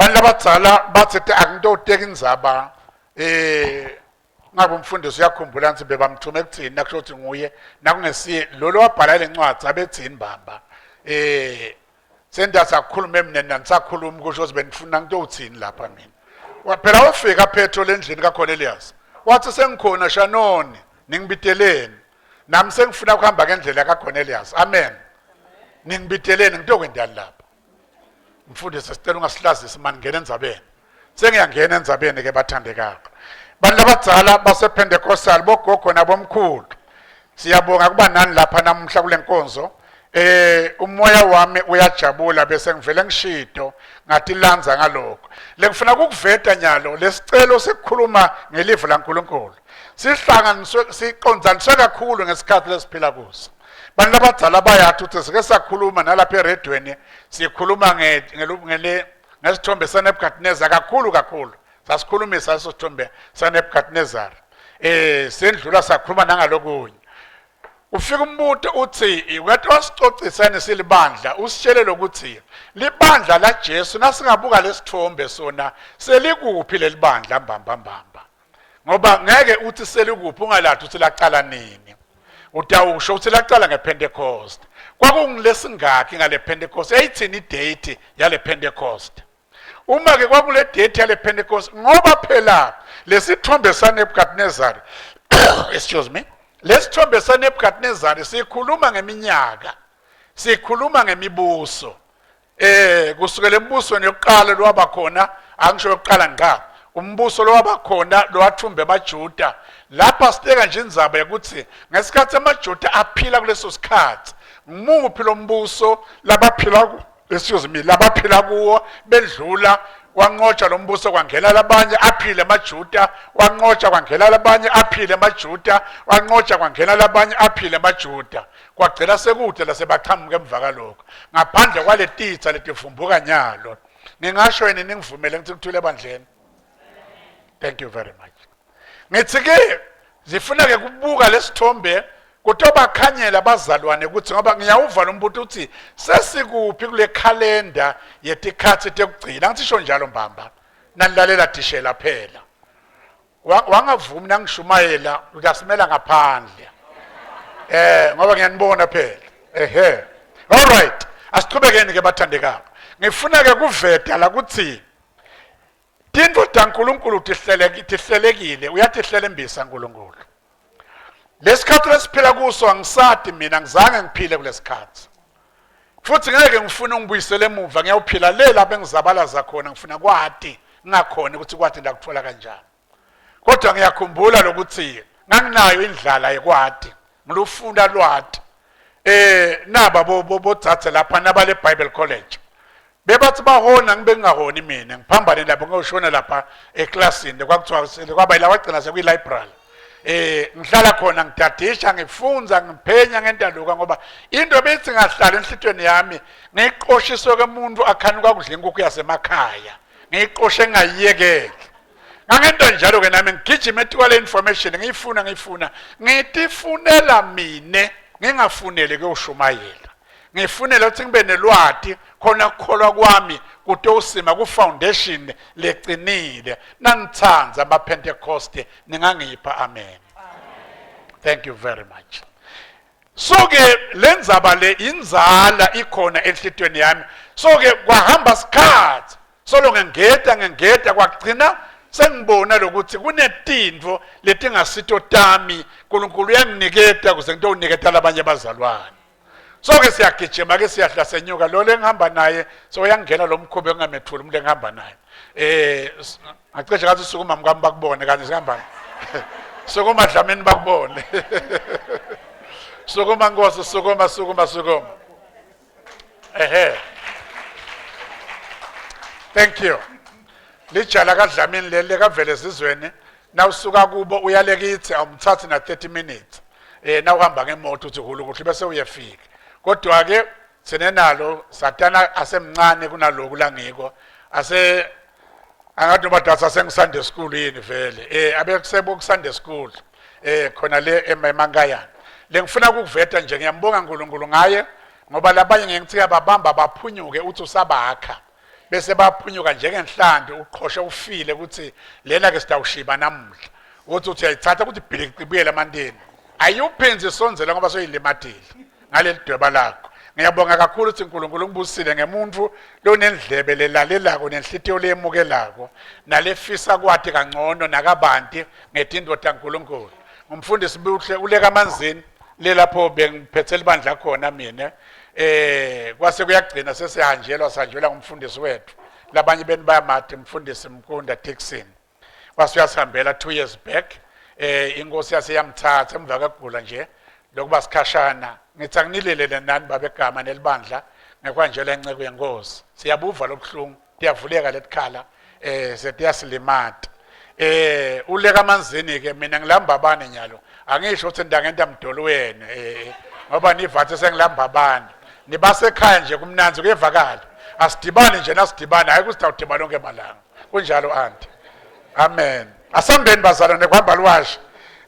Bantu labadzala batsi angitoteka indzaba eh ngabe umfundisi uyakhumbula nsi bebamthume kuthini nakusho ukuthi nguye nakungesiye lo lowabhala le ncwadi abethini bamba eh sendathi akukhulume mina nanisakhulumi kusho ukuthi benifuna ngitowuthini lapha mina phela wafika Petro lendlini kaCornelius wathi sengikhona shanoni ningibiteleni nami sengifuna ukuhamba ngendlela kaCornelius amen ningibiteleni ngitokwendani lapha mfundisi sicela ungasihlazisi mani ngena endzabeni sengiyangena endzabeni ke bathandekako bantu abadzala basePentecostal bogogo nabomkhulu siyabonga kuba nani lapha namuhla kule nkonzo eh umoya wami uyajabula bese ngivele ngishido ngatilanza ngalokho lengifuna ukukuveta nyalo lesicelo sekukhuluma ngelivi laNkuluNkulu sihlanganiswe siqondzaniswe kakhulu ngesikhathi lesiphila kuso bantu abadzala bayathi ukuthi sike sakhuluma nalapha eredweni sikhuluma ngele ngesithombe saNebuchadnezzar kakhulu kakhulu sasikhulumisa leso sithombe saNebuchadnezzar eh sendlula sakhuluma nangalokunye ufika umbuto uthi uyathi wasicocisane silibandla usitshele lokuthi libandla la Jesu nasingabuka lesithombe sona selikuphi lelibandla mbamba mbamba ngoba ngeke uthi selikuphi ungalathi uthi laqala nini utawusho uthi laqala ngePentecost kwakungilesingakhi ngale Pentecost yayithini idate yale Pentecost uma ke kwakule date yale Pentecost ngoba phela lesithombe saNebuchadnezzar excuse me lesithombe saNebuchadnezzar sikhuluma ngeminyaka sikhuluma ngemibuso eh kusukela embusweni yokuqala lwaba khona angisho yokuqala ngqa umbuso lowaba khona lowathumba emaJuda lapha sibeka nje indzaba yokuthi ngesikhathi amaJuda aphila kuleso sikhathi ngimuphi lo mbuso labaphila excuse me labaphila kuwo bedlula wanqotshwa lo mbuso kwangena labanye aphile amaJuda wanqotshwa kwangena labanye aphile amaJuda wanqotshwa kwangena labanye aphile amaJuda kwagcina sekude lasebaqhamuka emva kalokho ngaphandle kwaletitsa letivumbuka nyalo ngingasho yini ningivumele ngithi kuthule ebandleni thank you very much ngithi ke zifuna ke kubuka lesithombe kutobakhanyela abazalwane ukuthi ngoba ngiyawuva lo mbuto uthi sesikuphi kule khalenda yetikhathi tekugcina ngisho njalo mbamba nanilalela dishela phela wangavumi nangishumayela uyasimela ngaphandle eh ngoba ngiyanibona phela ehe all right asichubekeni ke bathandekako ngifuna ke kuveta la kuthi tintfo taNkulunkulu tihlelekile tihlelekile uyatihlelembisa uNkulunkulu lesikhathi lesiphila kuso angisati mina ngizange ngiphile kulesikhathi futhi ngeke ngifune ungibuyisele emuva ngiyawuphila le lapho engizabalaza khona ngifuna kwati ngingakhoni ukuthi kwati ndakuthola kanjani kodwa ngiyakhumbula lokuthi nganginayo indlala yekwati ngilufuna lwati eh naba bodzadze lapha nabale Bible College bebathi bahona ngibe ngingahoni mina ngiphambane lapho ngiyoshona lapha eklasini kwakuthiwa kwaba yila wagcina sekuyi-library eh ngihlala khona ngidadisha ngifunza ngiphenya ngentaluka ngoba into bethi ngahlala enhlitweni yami ngiqoshiswe kemuntu akhanuka kudla inkukhu yasemakhaya ngiyiqoshe ngayiyekeli ngangento njalo ke nami ngigijima etikwa le information ngiyifuna ngiyifuna ngitifunela mine ngingafunele kuyoshumayela ngifunela ukuthi ngibe nelwati khona kukholwa kwami kutosima ku-foundation lecinile nangithanda amapentecoste ningangipha amen thank you very much so ke lenzaba le inzala ikhona enhlitweni yami so ke kwahamba sikhathi solo ngengeta ngengeta kwagcina sengibona lokuthi kunetintfo letingasito tami uNkulunkulu uyanginiketa kuze ngitowuniketa labanye abazalwane so ke siyagijima ke siyahla senyuka lo lengihamba naye so uyangena lo mkhubi ongamethuli umuntu engihamba naye eh ngacishe ngathi sukuma mkami bakubone kanye sihamba sukuma dlamini bakubone sukuma nkosi sukuma sukuma sukuma ehe thank you lijala kadlamini leli lekavele ezizweni nawusuka kubo uyalekithi awumthathi na 30 minutes eh nawuhamba ngemoto uthi hulu kuhle bese uyefika kodwa ke sinenalo satana asemncane kunaloku langiko ase angathi noma dasa sengisunday school yini vele eh abekusebo kusunday school eh khona le emankayana lengifuna ukukuveta nje ngiyambonga uNkulunkulu ngaye ngoba labanye ngithi ababamba baphunyuke uthi usabakha Bese baphunyuka njengenhlanti uqhoshe ufile ukuthi lena ke sitawushiba namuhla. Uthi uthi uyayithatha ukuthi bhiliqi ibuyele emantini. Ayuphindzi isondzele ngoba soyilimatile ngaleli dweba lakho. Ngiyabonga kakhulu ukuthi uNkulunkulu ungibusile ngemuntu lonendlebe lelalelako nenhlitiyo leyemukelako nalefisa kwati kangcono nakabanti ngetinto taNkulunkulu. Umfundisi Buhle uleka amanzini lelapho bengiphethe libandla khona mina eh kwase kuyagcina sesihanjelwa sanjelwa ngumfundisi wethu labanye beni bayamati umfundisi Mkunda Dixon wase uyasihambela 2 years back eh inkosi yase yamthatha emva kwegula nje lokuba sikhashana ngithi anginilelele nani babegama nelibandla ngekwanjela inceko yenkosi siyabuva lobuhlungu tiyavuleka letikhala eh setiyasilimata eh uleka amanzini ke mina ngilambabane nyalo angisho ukuthi ndangenta mdolo wena eh ngoba nivathe sengilambabane nibasekhaya nje kumnanzi kuyevakala asidibane nje nasidibane hayi ukuthi awudibane onke malanga kunjalo anti amen asambeni bazalwane kuhamba liwasha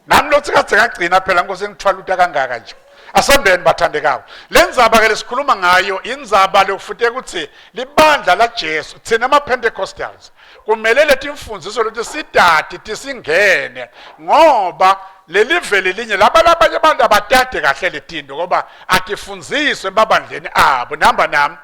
nami lothi kade ngagcina phela nkosi ngithwala uta kangaka nje asambeni bathandekako le ndzaba ke lesikhuluma ngayo indzaba lokufute ukuthi libandla laJesu thina ama-Pentecostals kumele leti mfundiso leti sidadi tisingene ngoba leli vele linye laba labanye abantu abatade kahle letinto ngoba atifundziswe emabandleni abo nihamba nami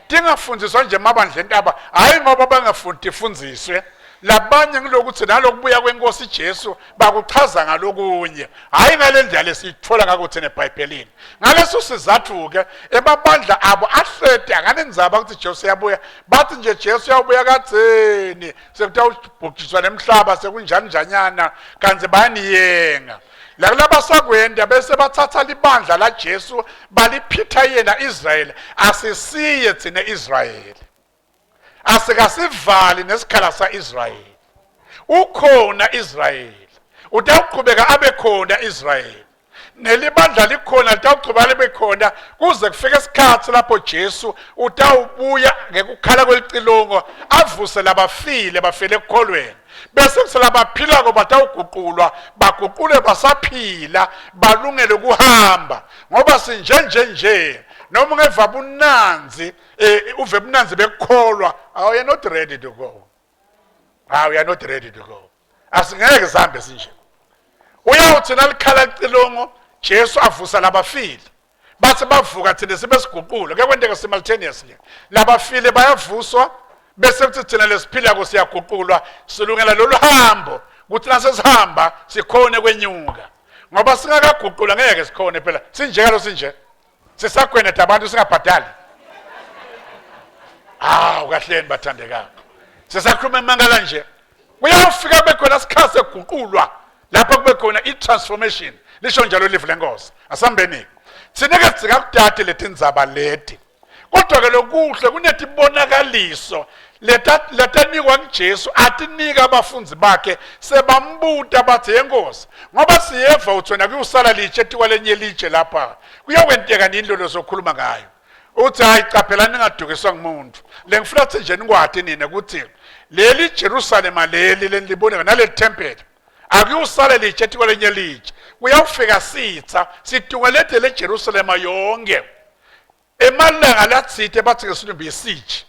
tingafundiswa nje emabandleni aba hhayi ngoba bangafundi tifundziswe labanye ngilokuthi nalokubuya kwenkosi Jesu bakuchaza ngalokunye hhayi ngale ndlela lesiyithola ngako thina eBhayibhelini ngaleso sizathu-ke emabandla abo ahlede akanendzaba ukuthi Jesu uyabuya bathi nje Jesu uyabuya kadzeni sekutawubhujiswa nemhlaba sekunjani njanyana kanti bayaniyenga Lakubasakwenda bese bathatha libandla laJesu baliphitha yena Israel asisiye thina Israel asikasivali nesikhala saIsrael ukhona Israel utawuqhubeka abe khona Israel nelibandla likhona litawuqhubeka libe khona kuze kufike isikhathi lapho Jesu utawubuya ngekukhala kwelicilongo avuse labafile bafele ekukholweni bese kusela baphilako batawuguqulwa baguqule basaphila balungele ukuhamba ngoba sinjenje nje noma ungeva bunanzi eh, uve bunanzi bekukholwa awu you're not ready to go awu you're not ready to go asingeke sihambe sinje uyawuthi nalikhala licilongo Jesu avusa labafile bathi bavuka thina sibe siguqule kuyakwenteka simultaneously labafile bayavuswa bese kuthi thina lesiphilako siyaguqulwa silungela lolu hambo kuthi nasesihamba sikhone kwenyuka ngoba singakaguqula ngeke sikhone phela sinjalo sinje sisagweneda abantu singabhadali hawu kahleni bathandekako sisakhuluma emangala nje kuyawufika kube khona sikhathi sekuguqulwa lapho kube khona i-transformation lisho njalo livu lenkosi asambeni thina-ke singakudade letindzaba leti kodwa-ke lokuhle kunetibonakaliso letanikwa nguJesu atinika abafundi bakhe sebambuta bathi yenkosi ngoba siyeva uthi wena kuyosala litshe etikwalenye litshe lapha kuyokwenteka nini lolo sokhuluma ngayo uthi hayi qaphelani ningadukiswa ngumuntu le ngifuna ukuthi nje nikwati nina ukuthi leli Jerusalema leli leniliboneka naleli tempele akuyusale litshe etikwalenye litshe kuyawufika sitha situngelete le Jerusalema yonke emalanga latsite bathi ngesilumbi yisiege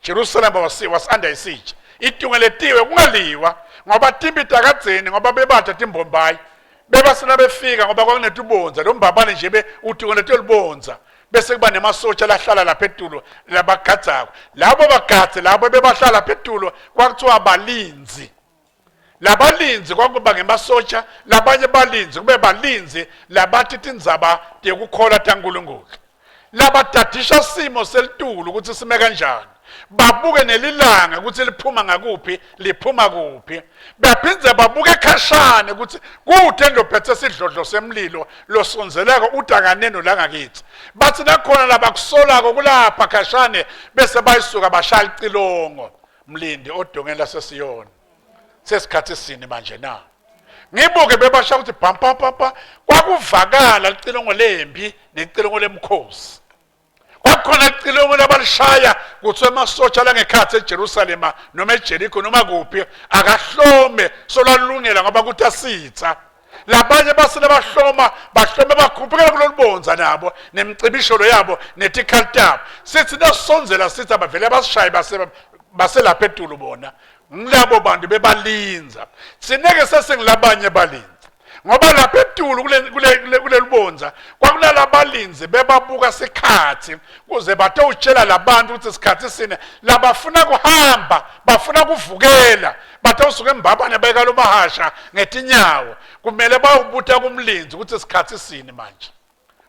Jerusalem was, was under a siege itungeletiwe kungaliwa ngoba timbi takadzeni ngoba bebada timbombayi bebasina befika ngoba kwakunetubondza lo mbabane nje be utungeletwe lubondza bese kuba nemasotsha lahlala lapha etulo labagadzako labo bagadze labo bebahlala lapha etulo kwakuthiwa balinzi labalinzi kwakuba ngemasotsha labanye balinzi kube balinzi labathi tindzaba tekukholwa taNkulunkulu labadadisha simo selitulu ukuthi sime kanjani babuke nelilanga ukuthi liphuma ngakuphi liphuma kuphi baphindze babuke khashane ukuthi kude lophethe sidlodlo semlilo losonzelako udakaneno langakithi bathi nakhona labakusolako kulapha khashane bese bayisuka bashaya licilongo mlindi odongeni lasesiyoni sesikhathi sini manje na ngibuke bebasha ukuthi bam pam pam pam kwakuvakala licilongo lempi necilongo lemkhosi kwakukhona icilongo labalishaya kuthiwa emasotsha langekhathi eJerusalema noma eJeriko noma kuphi akahlome solalungela ngoba kuthi asitha labanye basele bahloma bahlome bakhuphukela kulolubonza nabo nemicibisholo yabo netikhali tabo sithi nasondzela sithi abavele basishaye base Baselapha etulu bona. Ngilabo bantu bebalinza. Sineke sesingilabanye balinzi. Ngoba lapha etulu kule kule kulelibonza kwakunalabalinzi bebabuka sikhathi kuze batowutshela labantu ukuthi sikhathi sine labafuna kuhamba bafuna kuvukela batawusuka embabane bayeka lobahasha ngetinyawo kumele bayowubuta kumlinzi ukuthi sikhathi sini manje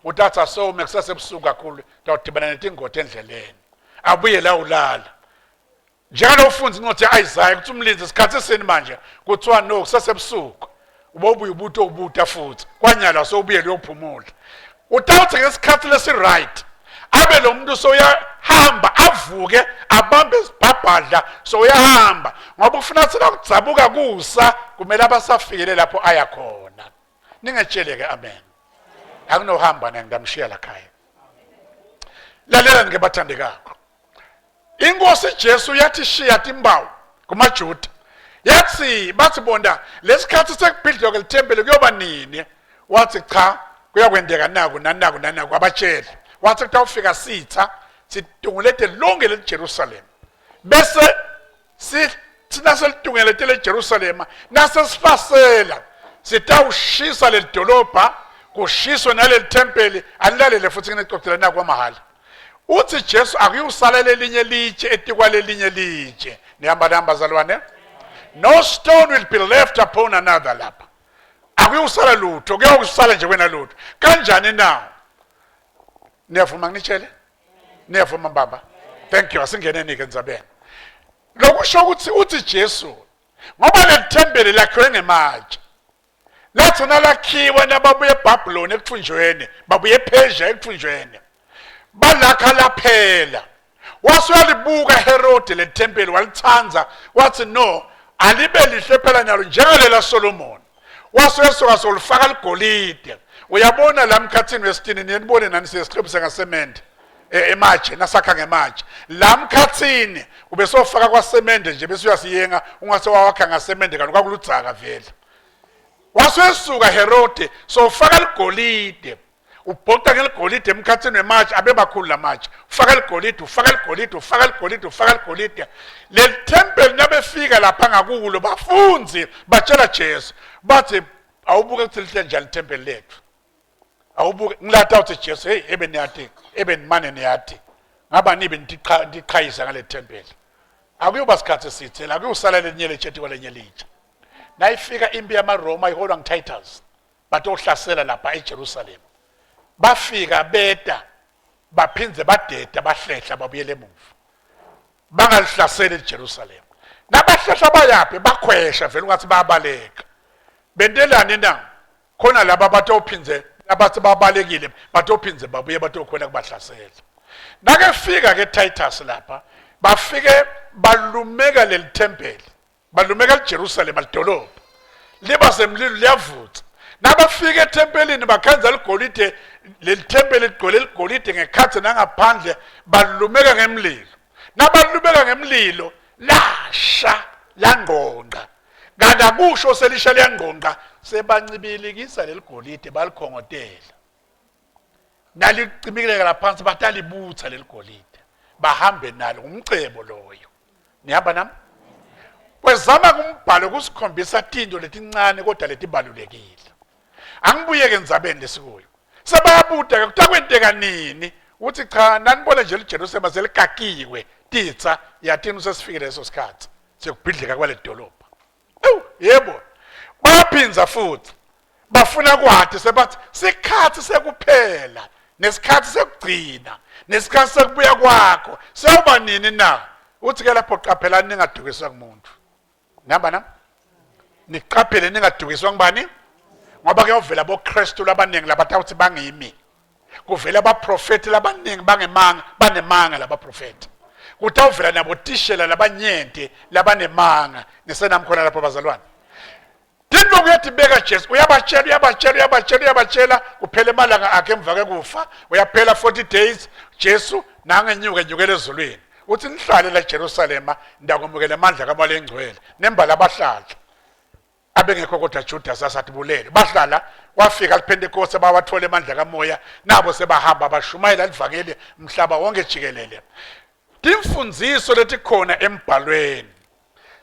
utatha asome kusasebusuku kakhulu tawudibana netingoti endleleni abuye la ulala njalo ufunda incwadi ya-Isaya ukuthi umlinzi isikhathi sini manje kuthiwa no kusasebusuku ubobuye ubuto ubuta futhi kwanyala sowubuyele uyophumula utawuthi ngesikhathi lesi-right abe lo muntu soyahamba avuke abambe isibhabhadla soyahamba ngoba ufuna thina kudzabuka kusa kumele abasafikele lapho aya khona ningetshele-ke amen akunohamba naye ngidamshiya lakhaya lalelani ke bathandekakho Inkosi Jesu yathi shiya timbawu kumaJuda. Yathi bathi bonda lesikhathi sekubhidlwa kwelithempeli kuyoba nini? Wathi cha kuyakwendeka naku nanaku nanaku abatshele. Wathi kutawufika sitha situngelete lonke leliJerusalem. Bese thina selitungelete leJerusalema nasesifasela sitawushisa lelidolobha kushiswe naleli thempeli alilalele futhi nginixoxela naku kwamahhala uthi Jesu akuyusala lelinye litshe etikwalelinye litshe nihamba nihamba zalwane no stone will be left upon another lapha akuyusala lutho kuyakusala nje wena lutho kanjani na niyavuma nginitshele niyavuma baba thank you asingeneni ke endzabeni lokusho ukuthi uthi Jesu ngoba lelithempeli lakhiwe ngematshe Lathona lakhiwa nababuye eBhabhuloni ekuthunjweni, babuye ePersia ekuthunjweni. Balakha laphela. Wase uyalibuka Herode lethempeli walithanda wathi no alibe lihle phela nyalo njengalela Solomon. Wase uyesuka solifaka ligolide. Uyabona la mkhathini wesitini niyenibone nani siyesihlobisa ngasemende. E, ematshe nasakha ngematshe la mkhathini ubesofaka kwasemende nje bese uyasiyenga ungase wawakha ngasemende kanti kwakuludzaka vele wasesuka Herode sofaka ligolide ubhoqa ngeligolide emkhathini wematshe abebakhulu lamatshe ufaka ligolide ufaka ligolide ufaka ligolide ufaka ligolide leli thempeli nabefika lapha ngakulo bafunzi batshela Jesu bathi awubuke ukuthi lihle njani ithempeli lethu awubuke ngilata uthi Jesu hey ebe niyati ebe nimane niyati ngaba nibe nitiqhayisa ngale thempeli akuyoba sikhathi esithe la kuyosala lelinye letshe kwalenye litsha nayifika impi yamaRoma iholwa nguTitus batohlasela lapha eJerusalem bafika beta baphindze badeda bahlehla babuyele emuva bangalihlaseli iJerusalem nabahlehla bayaphi bakhwesha vele ungathi bayabaleka bentelani na khona laba batophinze abathi babalekile batophinze babuye batokhona kubahlasela nakefika ke Titus lapha bafike balumeka leli thempeli balumeka liJerusalema lidolobha liba semlilo liyavutha nabafika ethempelini bakhanza ligolide leli thempeli ligcwele ligolide ngekhathi nangaphandle balumeka ngemlilo nabalumeka ngemlilo lasha langqongqa kanti akusho selisha liyangqongqa sebancibilikisa leli golide balikhongotela nalicimikileka laphansi batalibutha leli golide bahambe nalo ngumcebo loyo nihamba nami kwezama kumbhalo kusikhombisa tinto letincane kodwa letibalulekile angibuyeke endzabeni lesikuyo sebayabuda ke kutakwenteka nini uthi cha nanibona nje liJerusalema selikakiwe titsa yatini usesifikile leso sikhathi sekubhidlika kwale dolobha ewu yebo bayaphindza futhi bafuna kwati sebathi sikhathi sekuphela nesikhathi sekugcina nesikhathi sekubuya kwakho sewuba nini na uthi ke lapho qaphelani ningadukiswa kumuntu nihamba na niqaphele ningadukiswa ngubani ngoba kuyovela boKristu labaningi labatawuthi bangimi kuvela abaprofeti labaningi bangemanga banemanga labaprofeti kutawuvela nabotishela labanyenti labanemanga nisenami khona lapho bazalwane Tintfo kuyatibeka Jesu uyabatshela uyabatshela uyabatshela uyabatshela kuphela emalanga akhe emva kwekufa uyaphela 40 days Jesu nangenyuka enyukela ezulwini uthi nihlale la Jerusalema ndakwamukela amandla kaMoya engcwele nembala abahlala abengekho kodwa Judas asatibulele bahlala kwafika liPentecost bawathola amandla kamoya nabo sebahamba bashumayela livangeli mhlaba wonke jikelele. Timfundziso letikhona embhalweni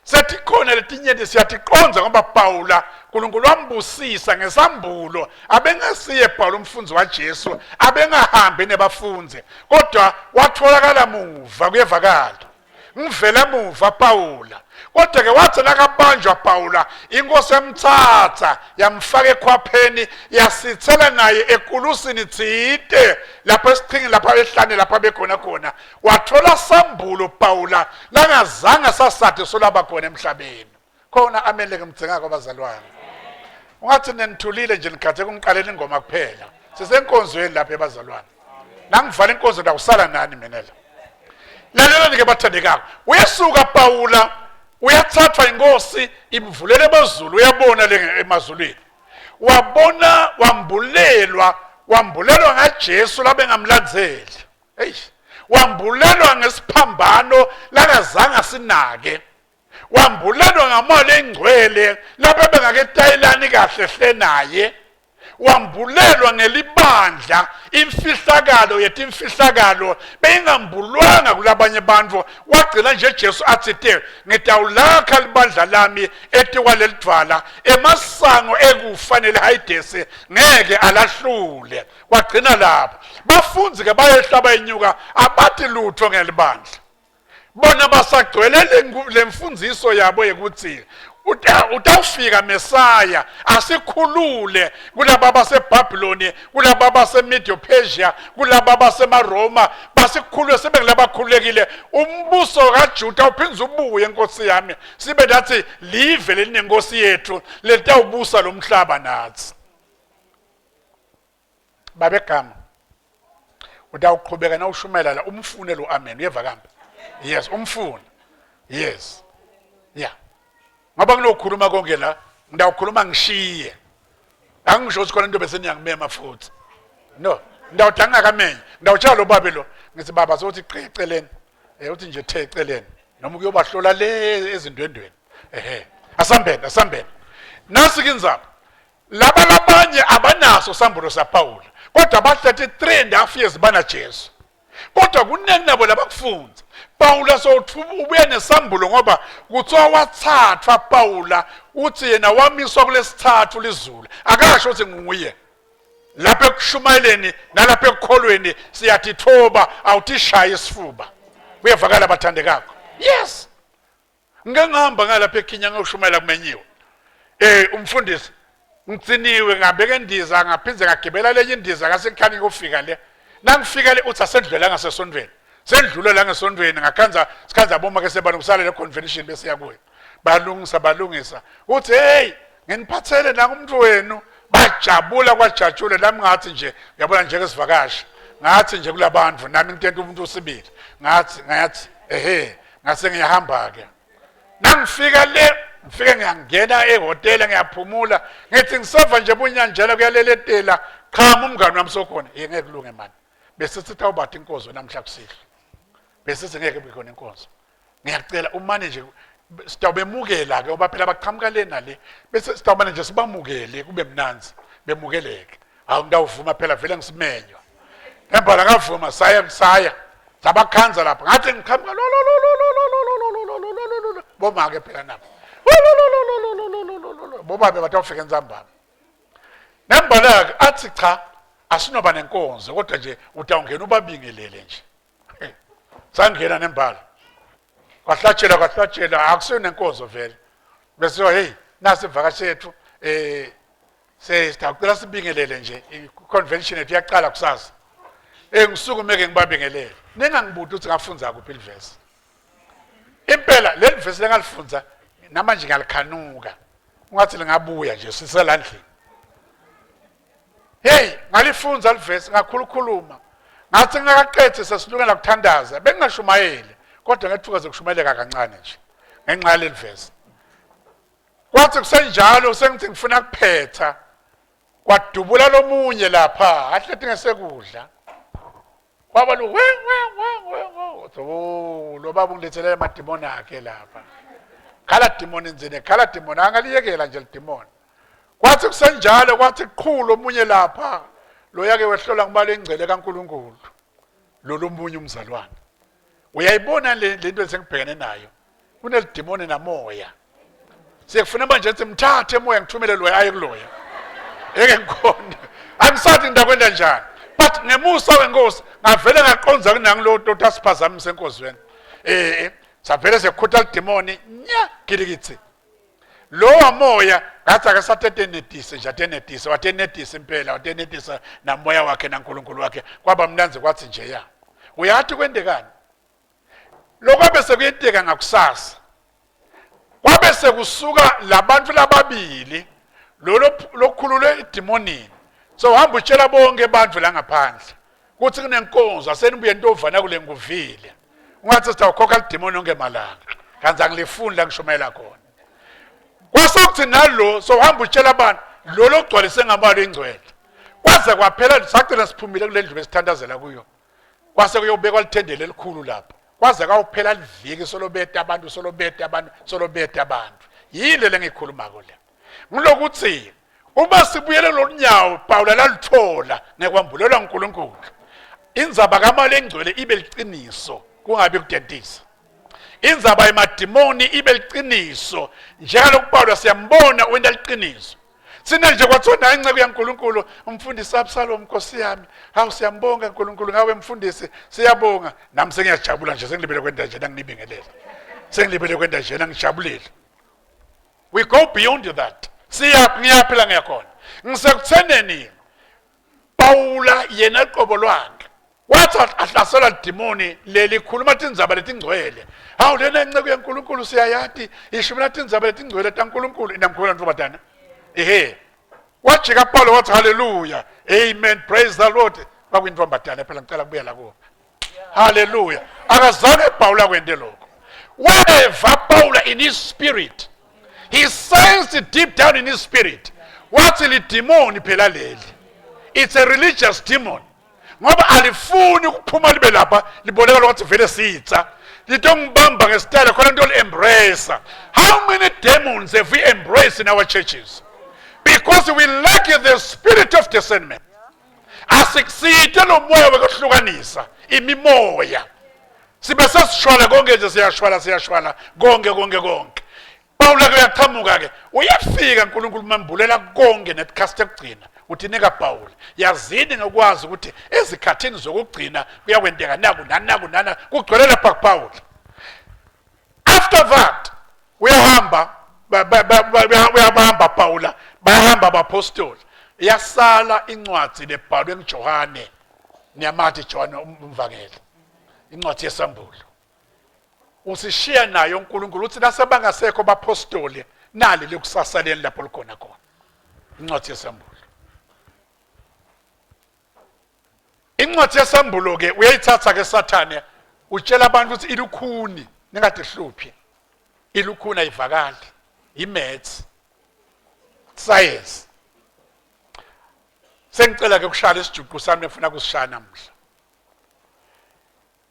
setikhona letinyenti siyatiqondza ngoba Pawula uNkulunkulu wambusisa ngesambulo abengasiye Pawula umfundzi waJesu abengahambi nebafundzi kodwa watholakala muva kuyevakala ngivela muva Pawula kodwa ke wathi nakabanjwa Pawula inkosi yamthatha yamfaka ekhwapheni yasithela naye ekulusini tsite lapho esiqhingini lapha ehlane lapha bekhona khona wathola sambulo Pawula langazange sasade solaba khona emhlabeni khona amele ngimdzingako abazalwane ungathi nenithulile nje nikhathe kungiqalela ingoma kuphela sisenkonzweni lapha ebazalwane nangivala inkonzo ndawusala nani mina la lalelani ke bathandekako uyesuka Pawula uyathathwa inkosi imvulele emazulu uyabona le emazulwini wabona wambulelwa wambulelwa ngaJesu labengamlandzeli eish wambulelwa ngesiphambano langazange asinake wambulelwa ngamoya lengcwele lapho bengaketayelani kahle hle naye wambulelwa ngelibandla imfihlakalo yetimfihlakalo beyingambulwanga kulabanye bantu wagcina nje Jesu athi te ngitawulakha libandla lami etikwalelidvwala emasango ekufa nelihayidesi ngeke alahlule kwagcina lapho bafundzi ke bayehla bayenyuka abati lutho ngelibandla bona basagcwele lemfundziso yabo yekuthi utawufika Mesaya asikhulule kulaba baseBhabhiloni kulaba baseMedio Persia kulaba basemaroma basikhulule sibe ngilabakhululekile umbuso kaJuda uphindze ubuye nkosi yami sibe nathi live lelinenkosi yethu letawubusa lo mhlaba nathi babegama utawuqhubeka nawushumela la umfune lo amen uyeva kambe yes umfune yes yeah ngoba kulokhuluma konke la ngidawukhuluma ngishiye angisho ukuthi khona into bese niyangimema futhi no ngidawuthi angingakamenyi ngidawutshela lo babe lo ngithi baba sokuthi qi eceleni eh uthi nje the eceleni noma kuyobahlola le ezindwendweni ehe asambeni asambeni nasi kinzaba Laba labanye abanaso sambulo saPawula kodwa ba 33 and half years bana Jesu. Kodwa kunengi nabo labakufunza. Pawula sowuthuba ubuya nesambulo ngoba kuthiwa wathathwa Pawula uthi yena wamiswa kulesithathu lizulu. Akasho ukuthi nguye. Lapha ekushumayeleni nalapha ekukholweni siyatithoba awutishaya isifuba. Kuyevakala bathandekako. Yes. Ngike ngihamba ngalapha eKenya ngiyoshumayela kumenyiwe. Eh umfundisi ngiciniwe ngabeka indiza ngaphinde ngagibela lenye indiza ngasekhani ngiyofika le. Nangifika le uthi asendlula ngasesontweni. Sendlula la ngesontweni ngakhanza sikhanza boma ke sebani kusala le convention bese yakuyo. Balungisa balungisa. Uthi hey nginiphathele nangu umuntu wenu bajabula kwajatshula nami ngathi nje uyabona nje kesivakashi ngathi nje kulabantu nami ngitenta umuntu usibili ngathi ngathi ehe ngase ngiyahamba-ke nangifika le ngifike ngiyangena ehhotela ngiyaphumula ngithi ngiseva nje bunyanjela kuyaleletela qhamu umngani wami sokhona ye ngeke kulunge mani besithi tawubatha inkonzo namhla kusihlwa besithi ngeke kube khona inkonzo ngiyacela umane nje sitawubemukela ke ngoba phela baqhamuka le nale bese sitawumane nje sibamukele kube mnanzi bemukeleke hawu ngitawuvuma phela vele ngisimenywa Nembala ngavuma saya saya sabakhanza lapha ngathi ngiqhamuka lo lo lo lo lo lo lo lo lo lo lo lo lo lo bomake phela nabo lo lo lo lo lo lo lo lo lo lo bobabe batawufika entsambama nembala-ke athi cha asinoba nenkonzo kodwa nje utawungena ubabingelele nje sangena nembala kwahlatshelwa kwahlatshelwa akusiyo nenkonzo vele bese hey nasi ivakashi yethu eh sesicela sibingelele nje i-convention yethu iyaqala kusasa eh ngisukume ke ngibabingelele ningangibuti ukuthi ngafunza kuphi livesi impela leli vesi lengalifunza namanje ngiyalikhanuka ungathi lingabuya nje siselandlini hey ngalifunza livesi ngakhulukhuluma ngathi ngingakaqethi sesilungela kuthandaza bengingashumayeli kodwa ngethuka zekushumayeleka kancane nje ngenxa yaleli vesi Kwathi kusenjalo sengithi ngifuna kuphetha kwadubula lomunye lapha ahleti ngesekudla kwaba lo we we we we we oh lo baba ungilethele amadimoni akhe lapha khala demoni nzini khala demoni angaliyekela nje lidemoni kwathi kusenjalo kwathi qhulu omunye lapha loyake wehlola ngibalo ingcele kaNkuluNkulu lolu munye umzalwane. Uyayibona le lento esengibhekene nayo. Kunelidimoni namoya. Siyekufuna manje ukuthi mthathe moya ngithumele loya aye kuloya. Eke ngikhona. Angisathi ngidakwenda njani. But ngemusa wenkosi ngavele ngaqonza kunangi lo totasiphazamisa enkozweni. Eh, eh savele sekhutha lidimoni nya gilikitsi. Lowa moya ngathi akasatetenetise nje atenetise watenetisa impela watenetisa namoya wakhe naNkulunkulu wakhe kwaba mnanzi kwathi nje ya uyathi kwendekani lokwabe sekuyenteka ngakusasa kwabe sekusuka labantu lababili lolo lokhululwe idimonini so hamba utshela bonke abantu la ngaphandle kuthi kunenkonzo asenibuye ntovana kule nguvile ungathi sitawukhokha lidimoni yonke malanga kanti angilifuni la ngishumayela khona kwase kuthi nalo sohamba utshela abantu lo logcwalise ngamalo ingcwele kwaze kwaphela sagcina siphumile kule ndlu besithandazela kuyo kwase kuyobekwa lithendele elikhulu lapho kwaze kwawuphela liviki solobeta abantu solobeta abantu solobeta abantu yini le lengiyikhulumako le ngilokuthi uma sibuyele lolunyawo Pawula laluthola ngekwambulelwa uNkulunkulu indzaba kamali engcwele ibe liqiniso kungabi kudentisa indzaba yemadimoni ibe liqiniso njengalokhu Pawula siyambona wenta liqiniso sina nje kwathiwa naye inceku yaNkulunkulu umfundisi Absalom Nkosi yami hawu siyambonga uNkulunkulu ngawe mfundisi siyabonga nami sengiyajabula nje sengilibele kwenda nje nangibingelela sengilibele kwenda nje ngijabulile We go beyond that. Siyaphi ngiyaphi la ngiyakhona. Ngisekutheneni Pawula yena qobo lwakhe wathi ahlaselwa lidimoni leli khuluma tindzaba letingcwele. Hawu lena inceku yaNkulunkulu siyayati ishumela tindzaba letingcwele taNkulunkulu inamkhulula ntombazana. Ehe. Wajika Paulo wathi haleluya. Amen. Praise the Lord. Kwakwintombazana phela ngicela kubuya la kuwo. Hallelujah. Akazange Paul akwente lokho. Weva Paul in his spirit. He sensed it deep down in his spirit. Wathi lidimoni phela leli. It's a religious demon. Ngoba alifuni ukuphuma libe lapha libonakala ukuthi vele sitsa. Litongibamba ngesitayela khona into embrace. How many demons have we embraced in our churches? Because we lack the spirit of discernment. asikusite lo moya wekuhlukanisa imimoya sibe sesishwala konke nje siyashwala siyashwala konke konke konke Pawula ke uyaqhamuka ke uyafika uNkulunkulu mambulela konke netikhathi ekugcina uthi nika Pawula yazini ngokwazi ukuthi ezikhathini zokugcina kuyakwenteka naku nanaku nana kugcwele lapha kuPawula After that uyahamba uyabamba Pawula bayahamba abapostoli yasala incwadi lebhalwe nguJohane niyamathi Johane umvangeli incwadi yesambulo usishiya nayo uNkulunkulu uthi nasebangasekho abapostoli nali likusasa leni lapho likhona khona incwadi yesambulo Incwadi yesambulo ke uyayithatha ke Sathane utshela abantu ukuthi ilukhuni ningadihluphi. Ilukhuni ayivakali. I-maths. Science. Sengicela ke kushaya isijuqu sami efuna kusishaya namuhla.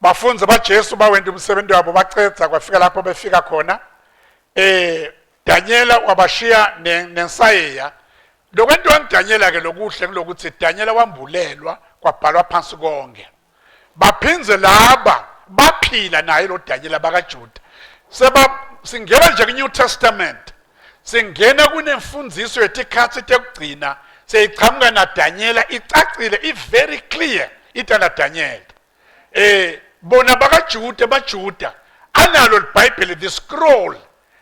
Bafunzi baJesu bawenta umsebenzi wabo bacedza kwafika lapho befika khona. Eh Daniela wabashiya nensayeya. Lokwentiwa nguDaniela ke lokuhle kulokuthi Daniela wambulelwa kwabhalwa phansi konke. Baphindze laba baphila naye lo Daniela bakaJuda. Seba singena nje ku New Testament. Singena kunemfundiso yetikhatsi tekugcina seyichamuka naDaniela icacile i very clear itana Daniel. Eh bona bakaJuda baJuda analo liBhayibheli the scroll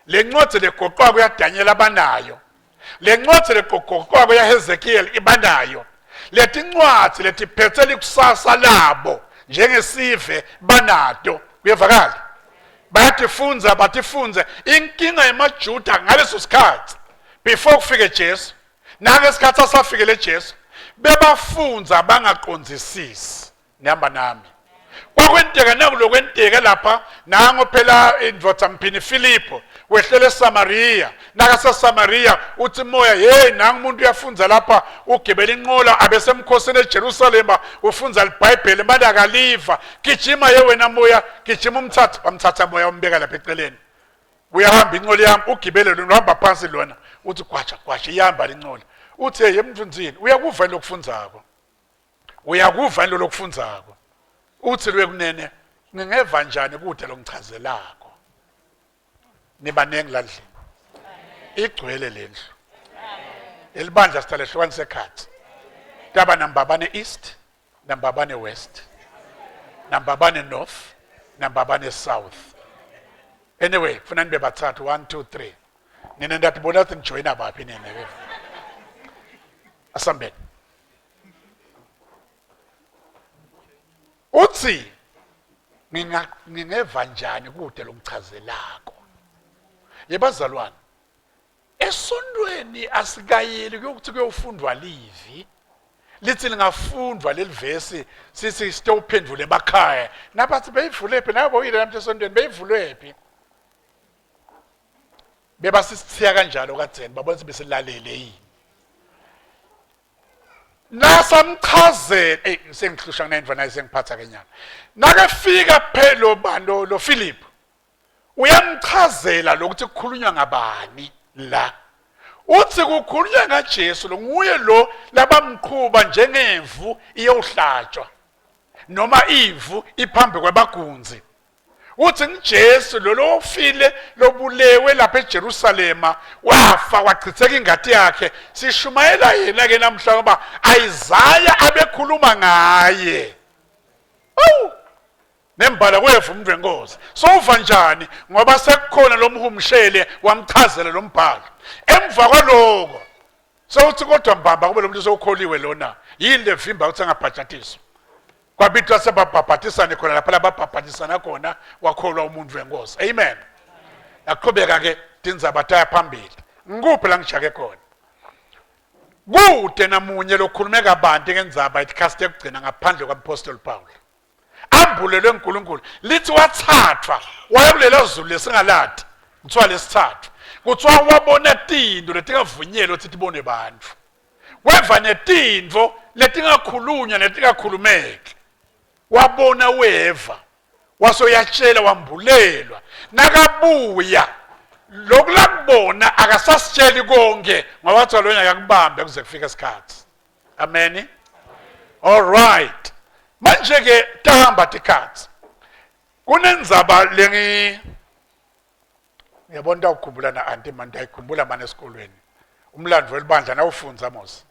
lencwadi legoqwako yaDaniel abanayo lencwadi legoqwako yaHezekiel ibanayo letincwadi letiphethe likusasa labo njengesive banato kuyevakala bayatifundza batifundze inkinga yemajuda ngaleso sikhathi before kufike Jesu nangesikhathi asafikele Jesu bebafundza bangaqondzisisi nihamba nami kwakwenteka nakulokwenteka lapha nango phela indvodza mphini Filipho wehlele eSamaria nakaseSamaria uthi moya hey nangu umuntu uyafunza lapha ugibela inqola abesemkhosini eJerusalema ufunza iBhayibheli manje akaliva gijima ye wena moya gijima umthatha wamthatha moya umbeka lapha eceleni uyahamba inqola yami ugibele lona uhamba phansi lona uthi gwaja gwaja iyahamba lenqola uthi hey emfundzini uyakuva lokufundzako uyakuva lo lokufundzako uthi lwekunene Ngingeva njani kude longichazelako? Nibanengi la ndlini. Igcwele lendlu. Elibandla sihlale hlukanise ekhatsi. Taba nambabane east, nambabane west, nambabane north, nambabane south. Anyway, kufuna nibe bathathu 1 2 3. Nina ndatibona ukuthi nijoyina baphi nina ke. Asambeni. Uthi nginga ngingeva njani kude longichazelako. Yebazalwane esontweni asikayeli kuyokuthi kuyofundwa livi lithi lingafundwa leli vesi sithi sitowuphendvula emakhaya nabathi beyivulephi nawe boyile namhla esontweni beyivulwephi bebasisithiya kanjalo kadzeni babona ukuthi besilalele yini nasamchazela ey sengihlusha kunendva naye sengiphatha ke nyana nakefika phela bani lo Philip uyamchazela lokuthi kukhulunywa ngabani la uthi kukhulunywa ngaJesu lo nguye lo labamqhuba njengemvu iyowuhlatshwa noma imvu iphambi kwabagunzi uthi ngiJesu lo lofile lobulewe lapha eJerusalema wafa wachitheka ingati yakhe sishumayela yena ke namhla ngoba Isaya abekhuluma ngaye awu nembala kweva umuntu wenkosi sowuva njani ngoba sekukhona lomhumshele wamchazela lo mbhalo emva kwaloko sewuthi kodwa mbamba kube lo muntu sewukholiwe lona yini levimba ukuthi angabhajatiswa kwabitwa sebabhabhatisane khona lapha lababhabhatisana khona wakholwa umuntu wenkosi amen yaqhubeka ke tindzaba taya phambili ngikuphi la ngijake khona kude namunye lokhulume kabanti ngendzaba itikhathi tekugcina ngaphandle kwampostoli Paul ambulelwe uNkulunkulu lithi wathathwa waya kulela zulu lesingaladi kuthiwa lesithathu kuthiwa wabona tinto letingavunyelwa ukuthi tibonwe bantfu weva netintfo letingakhulunywa netingakhulumeki wabona weva wase uyatshela wambulelwa nakabuya lokhu lakubona akasasitsheli konke ngoba kuthiwa lona akakubambe kuze kufike isikhathi amen all right manje ke tahamba tikhathi kunendzaba lengi ngiyabona utawukhumbula na anti mani ndayikhumbula mani esikolweni umlando welibandla nawufundza mos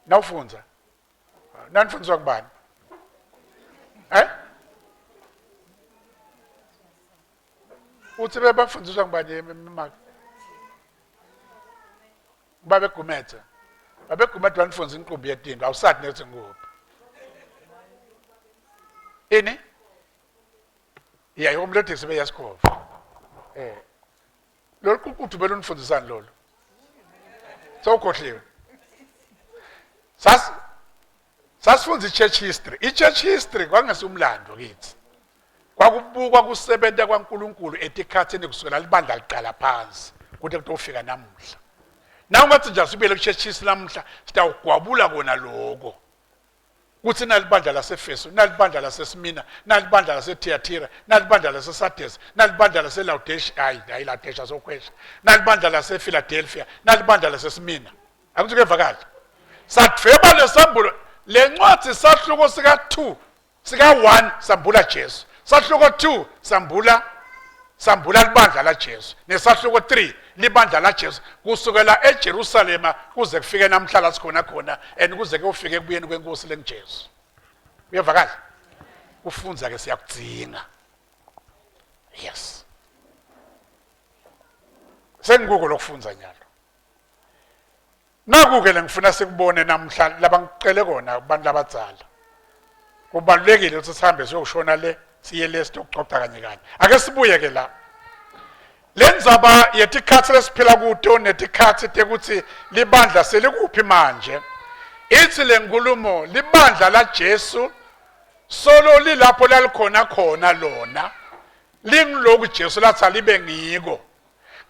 nawufundza nanifundiswa ngubani eh uthi bebafundiswa ngubani maka babegumede babegumede wanifundisa inqumbi yetinto awusathi nethi nguphi ini ya iomlodisi beyasikhova eh lolu ququthu belunifundisani lolu sewukhohliwe sas sasifunda i-church history i-church history kwangesumlando kithi kwakubukwa kusebenta kwaNkulunkulu etikhathini kusukela libandla liqala phansi kude kutofika namuhla na ungathi nje asibuyele ku-church history namuhla sitawugwabula kona loko kuthi nalibandla lasefesu nalibandla lasesimina nalibandla lasethiyathira nalibandla lasesadesi nalibandla laselawudeshi hayi hayi lawudesha sokhwesha nalibandla lasefiladelfiya nalibandla lasesimina akuthi kuyevakala sadvweba lesambulo le ncwadi sahluko sika-2 sika-1 sambula Jesu sahluko 2 sambula sambula libandla laJesu nesahluko 3 libandla laJesu kusukela eJerusalema kuze kufike namhla la sikhona khona and kuze kuyofika ekubuyeni kwenkosi lengiJesu uyevakala kufunza ke siyakudzinga yes sengikuko lokufunza nyalo Naku-ke lengifuna sikubone namhla labangicele kona kubantu labadzala. Kubalulekile ukuthi sihambe siyoshona le siye le siyokucoca kanye kanye. Ake sibuye ke la. Le ndzaba yetikhatsi lesiphila kuto netikhatsi tekuthi libandla selikuphi manje. Ithi le nkulumo libandla laJesu solo lilapho lalikhona khona lona lingiloku Jesu lathi alibe ngiko.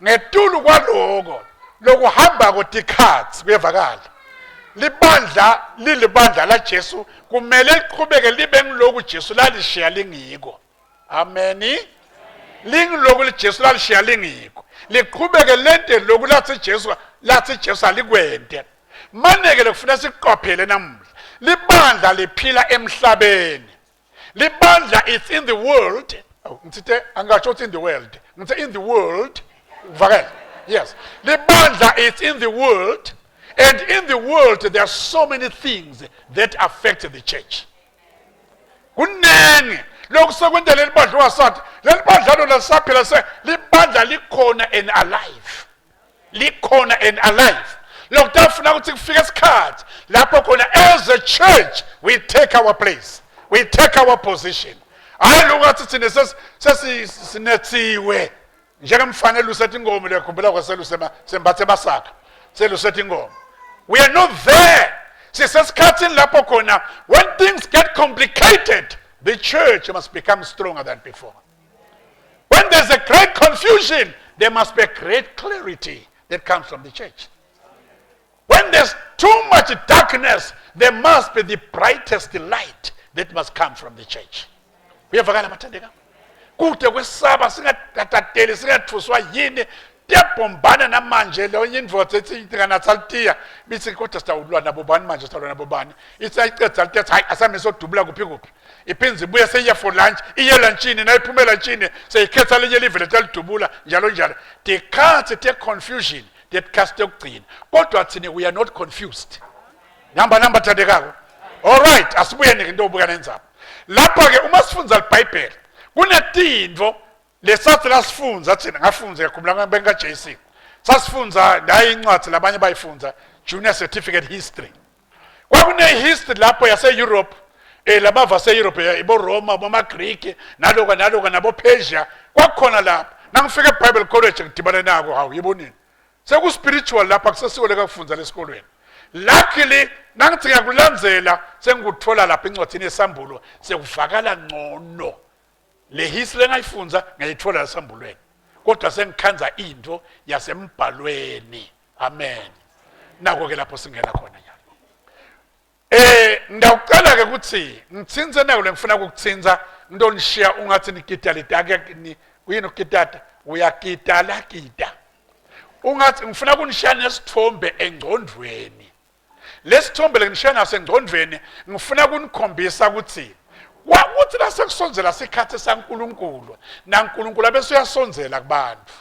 Ngetulu kwaloko lokuhambako tikhatsi kuyevakala libandla lilibandla laJesu kumele liqhubeke libe ngiloku Jesu lalishiya lingiko ameni lingiloku liJesu lalishiya lingiko liqhubeke lente loku lathi Jesu lathi Jesu alikwente maneke lekufuna siqaphele namuhla libandla liphila emhlabeni. Libandla is in the world. Oh, ngitsite angasho ukuthi in the world. Ngithe in the world. Uvakele. Yes. Libandla is in the world and in the world there are so many things that affect the church. Kunengi lokhu sekwenta leli bandla wasathi leli bandla lona lisaphila se libandla likhona and alive. Likhona and alive. Lokutafuna ukuthi kufike isikhathi lapho khona as a church we take our place. We take our position. Hayi lokungathi thina sesinethiwe njengemfana elusetha inkomo liyakhumbula kwaseluse sembathe emasaka selusetha inkomo we are not there sisesikhathini lapho khona when things get complicated the church must become stronger than before when there's a great confusion there must be a great clarity that comes from the church when there's too much darkness there must be the brightest light that must come from the church Uyevakala mathandeka. Kude kwesaba singatateli singathuswa yini tiyabhombana namanje leyo indvodza ethi inganatha litiya bithi kodwa sitawulwa nabo bani manje sitawulwa nabo bani ithi ayiqeda litiya hayi asame sodubula kuphi kuphi iphinze ibuye seyiya for lunch iye lunchini nayiphuma elantshini seyikhetha linye live letalidubula njalo njalo tikhathi te-confusion tetikhathi tekugcina kodwa thina we are not confused Nihamba nihamba thandekako. All right, asibuyeni ke into obuka nenzaba. Lapha ke uma sifundza iBhayibheli kunetintfo lesathi lasifundza thina ngafundza ngiyakhumbula ngabe JC. Sasifundza nayi incwadi labanye bayifundza Junior Certificate History. Kwakune history lapho yase Europe eh labava se Europe eh, ibo Roma boma Greek naloko naloko nabo Persia kwakukhona lapho. Nangifika eBible College ngidibane nako hawu yibonini. Seku-spiritual lapha kusesiko lekakufundza lesikolweni. Luckily nangithi ngiyakulandzela sengikuthola lapha encwadini yesambulo sekuvakala ngcono. Le hisi lengayifundza ngiyayithola esambulweni. Kodwa sengikhanza into yasembhalweni. Amen. Nako ke lapho singena khona nyalo. Eh ngiyawucela ke ukuthi ngithinze nako lengifuna ukukuthinza ngitonishiya ungathi nigida litake ni kuyini ukugidada uyagida lagida ungathi ngifuna kunishiya nesithombe engcondvweni lesithombe lengishiya naso engcondvweni ngifuna kunikhombisa ukuthi kwakuthi lasekusondzela sikhathi saNkulunkulu naNkulunkulu abese uyasondzela kubantu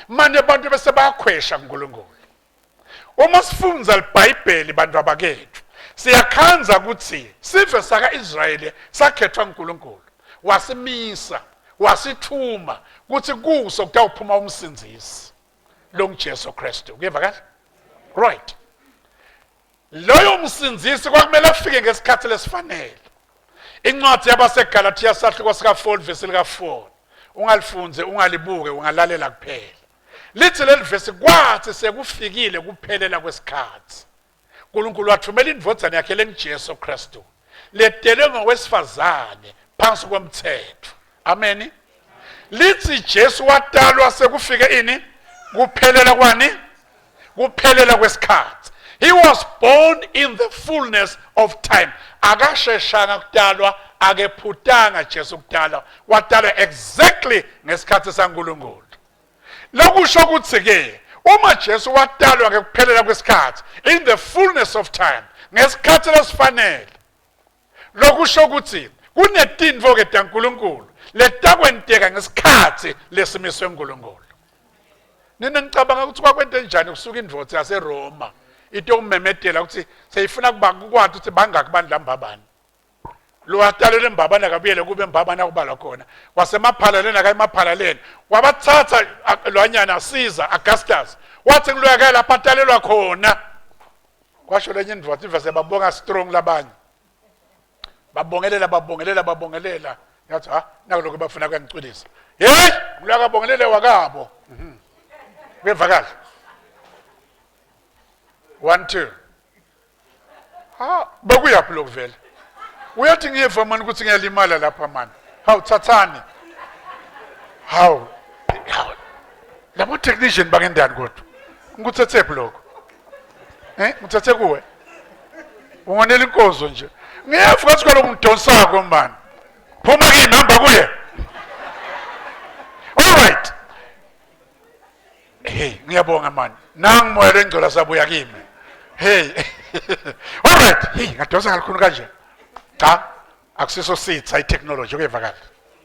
manje abantu bese bayakhwesha kuNkulunkulu Uma sifundza liBhayibheli bantu abakethu siyakhandza ukuthi sive saka-Israyeli sakhethwa nguNkulunkulu wasimisa wasithuma ukuthi kuso kutawuphuma umsindzisi longuJesu Kristu kuyeva kahle right loyo msindzisi kwakumele afike ngesikhathi lesifanele incwadi yabaseGalathiya sahluko sika-4 vesi lika-4 ungalifunze ungalibuke ungalalela kuphela Lithi leli vesi kwathi sekufikile kuphelela kwesikhathi uNkulunkulu wathumela indvodzana yakhe lenguJesu Kristu letelwe ngowesifazane phansi komthetho. Amen. Lithi Jesu watalwa sekufike ini kuphelela kwani? Kuphelela kwesikhathi. He was born in the fullness of time. Akasheshanga kutalwa, akephutanga Jesu kutalwa. Watalwa exactly ngesikhathi saNkulunkulu. Lokusho ukuthi ke uma Jesu watalwa ngekuphelela kwesikhathi in the fullness of time ngesikhathi lesifanele lokusho ukuthi kunetintfo ke taNkulunkulu letakwenteka ngesikhathi lesimiswe uNkulunkulu nina nicabanga ukuthi kwakwente njani kusuka indvodza yaseRoma itokumemetela ukuthi seyifuna kuba kukwati ukuthi bangaki abantu lambabani lowatalelwe embabane akabuyele kube embabane akubalwa khona wasemaphalaleni akayemaphalaleni wabathatha lwanyana Caesar Augustus wathi ngiluyaka lapha atalelwa khona kwasho lenye indvodza ivese babonga strong labanye babongelela babongelela babongelela ngathi ha naku lokho bafuna kuyangicwilisa hey ngiluyaka bongelele wakabo mhm. kuyevakala 1 2 Ha, bekuyaphi lokhu vele? Uyathi ngiyeva mani ukuthi ngiyalimala lapha mani. Hawu thathani. Hawu. Hawu. Labo technician bangendani kodwa. Ngikuthethephi lokho? Eh, ngithethe kuwe. Ungonela inkonzo nje. Ngiyeva ukuthi kwalo ngidonsako mani. Phuma kimi hamba kuye. All right. Hey, ngiyabonga mani. Nangu moya lengcola sabuya kimi. Hey. All right. Hey, ngadonsa kakhulu kanje. Cha. Akusiso sitha i-technology kuyevakala.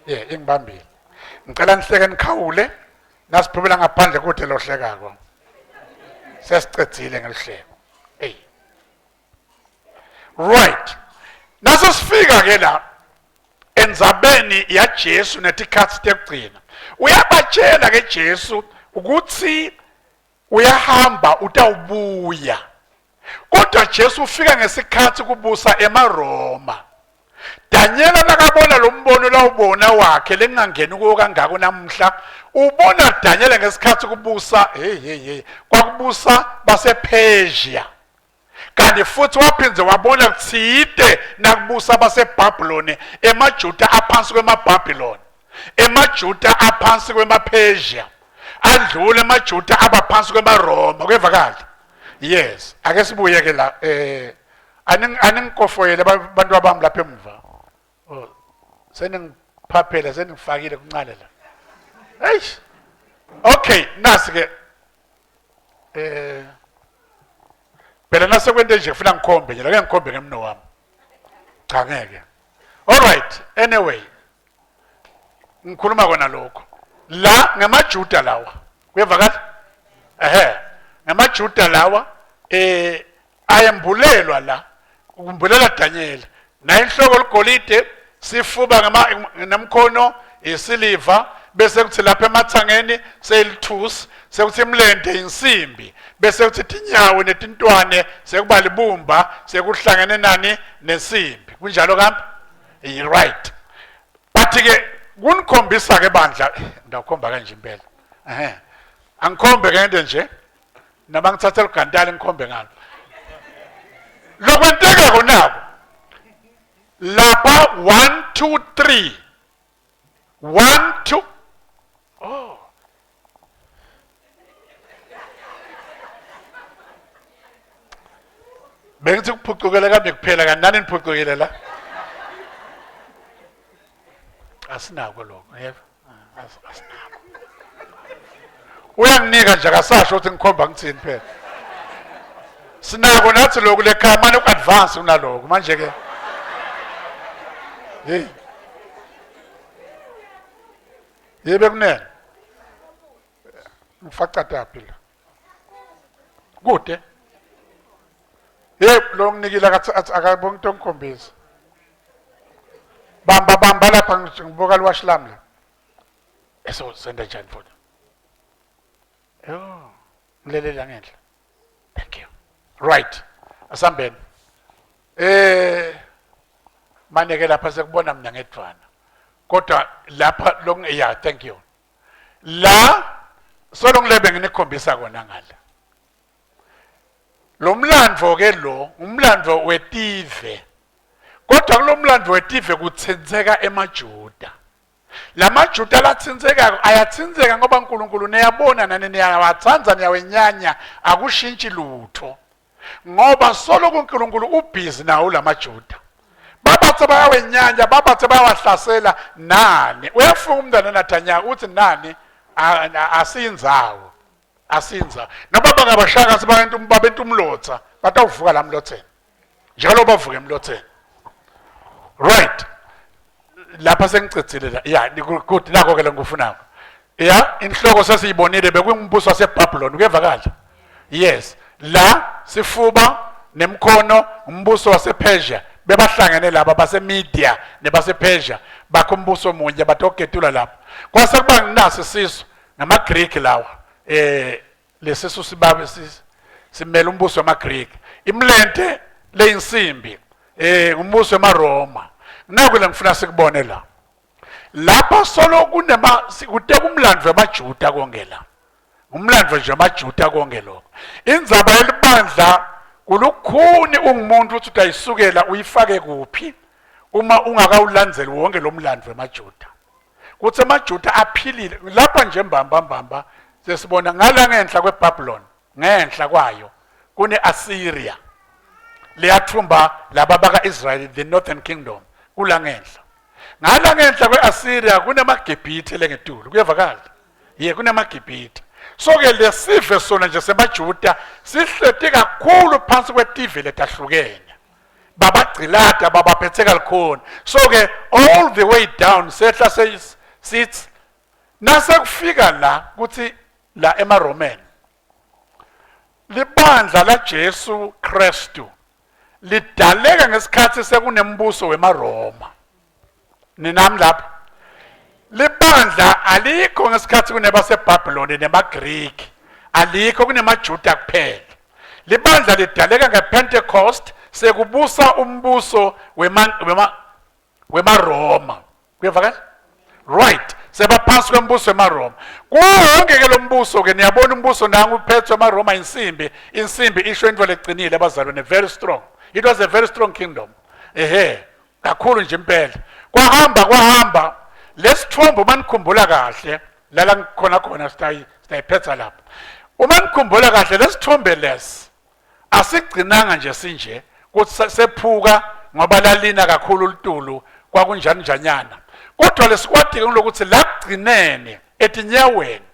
Yeah, ingibambile. Ngicela nihleke nikhawule nasiphumela ngaphandle kude lohlekako. Sesicedzile ngelihleko. Hey. Right. Naso sifika ke la endzabeni yaJesu netikhatsi tekugcina. Uyabatshela ke Jesu ukuthi uyahamba utawubuya. Kodwa Jesu ufika ngesikhatsi kubusa emaRoma. Danyela nakabona lo mbono lawubona wakhe lengingangeni kuwo kangako namuhla ubona Danyela ngesikhatsi kubusa hey hey hey kwakubusa basePersia kanti futhi waphindze wabona kutsite nakubusa baseBhabhuloni emaJuda aphansi kwemaBhabhiloni emaJuda aphansi kwemaPersia andlula emaJuda abaphansi kwemaRoma kuyevakala yes ake sibuye ke la eh aning aningikofoyele abantu abami lapha emuva oh seningiphaphele seningifakile kuncane la eish okay nasi ke eh phela nasekwente nje kufuna ngikhombe nje ake ngikhombe ngemno wami cha ngeke all right anyway ngikhuluma kona lokho la ngamajuda lawa kuyevakala ehe ngamajuda lawa eh ayembulelwa la ukumbulela Daniel naye inhloko ligolide sifuba ngama nemkhono isiliva bese kuthi lapha emathangeni seyilithusi sekuthi imlente insimbi bese kuthi tinyawo netintwane sekuba libumba sekuhlangene nani nensimbi kunjalo kambe right but ke kunikhombisa ke bandla ndawukhomba kanje impela ehe angikhombe ke into nje noma ngithathe ligantali ngikhombe ngalo lokwenteka konako lapha 1 2 3 1 2 oh bengithi kuphucukele kambe kuphela kanti nani niphucukile la asinako lokho yebo asinako uyanginika nje akasasho ukuthi ngikhomba ngithini phela sinako nathi lokhu lekhaya mane ku-advance kunalokho manje ke heyi yebe kunene ngifacataphi la kude hey lo nginikile akathi akabongi into ngikhombisa bamba bamba lapha ngibuka liwashi lami la eso senda njani futhi yo ngilelela ngenhla thank you right asambeni eh maneke lapha sekubona mina ngedvana kodwa lapha lo yeah thank you la solo ngilebe nginikhombisa kona ngala lo mlandvo ke lo umlandvo wetive kodwa kulomlandvo wetive kuthintseka emaJuda lamaJuda lathintsekayo ayathintseka ngoba uNkulunkulu niyabona nani niyawathanda niyawenyanya akushintshi lutho ngoba solo kuNkulunkulu ubhizi nawo lamaJuda babathe bayawenyanya babathe bayawahlasela nani uyafunga umntwana Netanyahu uthi nani asiyindzawo asinza noma bangabashaka sibantu babenta umlotha batawuvuka la mlotheni njalo bavuka emlotheni right lapha sengicedzile la ya good nako ke lengikufunako ya inhloko sesiyibonile bekungumbuso waseBabylon kuyevakala yes la sifuba nemkhono umbuso wasePersia bebahlangene laba baseMedia nebasePersia bakho umbuso munye batogetula lapho kwase kuba nginaso isisu ngamaGreek lawa eh lesisu sibabe simele umbuso wamaGreek imlente leyinsimbi eh umbuso wemaRoma naku lengifuna sikubone la lapha solo kunema kuteka umlando wemaJuda konke la umlando nje wamaJuda konke lokho indzaba yelibandla kulukhuni ungumuntu uthi utayisukela uyifake kuphi uma ungakawulandzeli wonke lo mlando wemaJuda kuthi amaJuda aphilile lapha nje mbamba mbamba sesibona ngala ngenhla kweBabylon ngenhla kwayo kune-Assyria leyathumba laba baka-Israyeli the northern kingdom kula ngenhla ngala ngenhla kwe-Assyria kunemaGibhithe lengetulu kuyevakala ye kunemaGibhithe so ke lesive sona nje semaJuda sihleti kakhulu phansi kwetive letahlukene Babagcilata babaphethe kalukhuni. So ke all the way down sehla sithi nasekufika la kuthi la emaRoman libandla laJesu Kristu lidaleka ngesikhathi sekunembuso wemaRoma. Ninami lapha? Libandla alikho ngesikhathi kunebaseBhabhiloni nemaGriki, alikho kunemaJuda kuphela. Libandla lidaleka ngePentecost sekubusa umbuso wema wema wemaRoma. Kuyevakala? Right. Sebaphansi kwembuso wemaRoma. Kuwonke ke lo mbuso ke niyabona umbuso nangu uphethwe amaRoma insimbi, insimbi isho into leqinile abazalwane very strong. It was a very strong kingdom. Ehe. Kakhulu nje impela. Kwahamba kwahamba lesithombe uma nikhumbula kahle lala ngikhona khona sitayi sitayiphetha lapha. Uma nikhumbula kahle lesithombe lesi asigcinanga nje sinje kuthi sephuka ngoba lalina kakhulu ulutulu kwakunjani njanyana kodwa lesikwatike ngilokuthi lakugcinene etinyaweni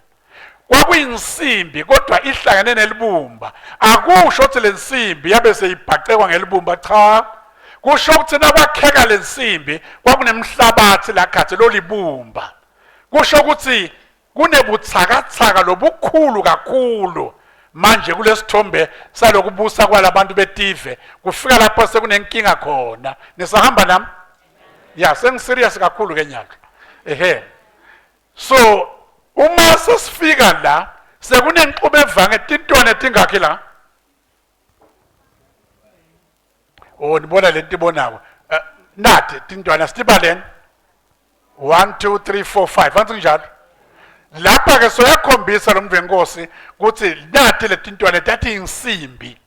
kwakuyinsimbi kodwa ihlangene nelibumba akusho ukuthi lensimbi yabe seyibhacekwa ngelibumba cha kusho ukuthi nakwakheka lensimbi kwakunemhlabathi lakhathi lolibumba kusho ukuthi kunebuthakathaka lobukhulu kakhulu manje kulesithombe salokubusa kwalabantu betive kufika lapho sekunenkinga khona nisahamba nami ya sengiserious kakhulu ke nyaka ehe so uma sesifika la sekunenxuba evange tintwana tingakhi la oh nibona lento ibonako uh, nathi tintwana sitibaleni 1 2 3 4 5 anti njalo lapha ke soyakhombisa lo mvenkosi ukuthi nathi letintwana tathi insimbi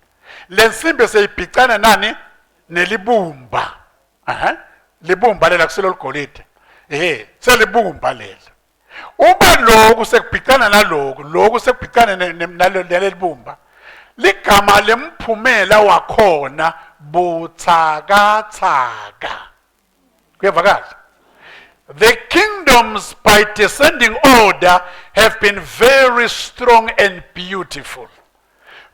lensimbi seyibhicana nani nelibumba aha libumba lela kusilo ligolide ehe selibumba lela uma lokhu sekubhicana naloku lokhu sekubhicana naleli bumba ligama lemphumela wakhona buthakathaka kuyevakala The kingdoms by descending order have been very strong and beautiful.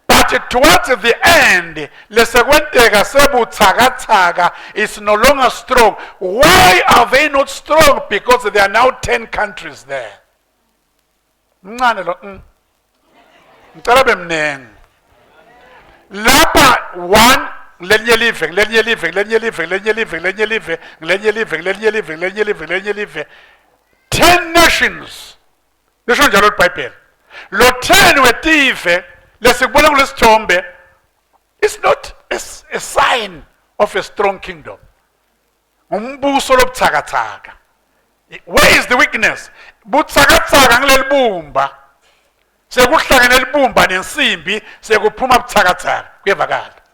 But towards the end, lesekwenteka sebuthakathaka is no longer strong. Why are they not strong? Because there are now 10 countries there. Mncane lo. Ngicela bemnengi. Lapha one lelinye live lelinye live lelinye live lelinye live lelinye live lelinye live lelinye live lelinye live lelinye live 10 nations lisho njalo iBhayibheli lo 10 wetive lesikubona kulesithombe is not a, a sign of a strong kingdom ngumbuso lobuthakathaka where is the weakness buthakathaka ngilelibumba sekuhlangene libumba nensimbi sekuphuma buthakathaka kuyevakala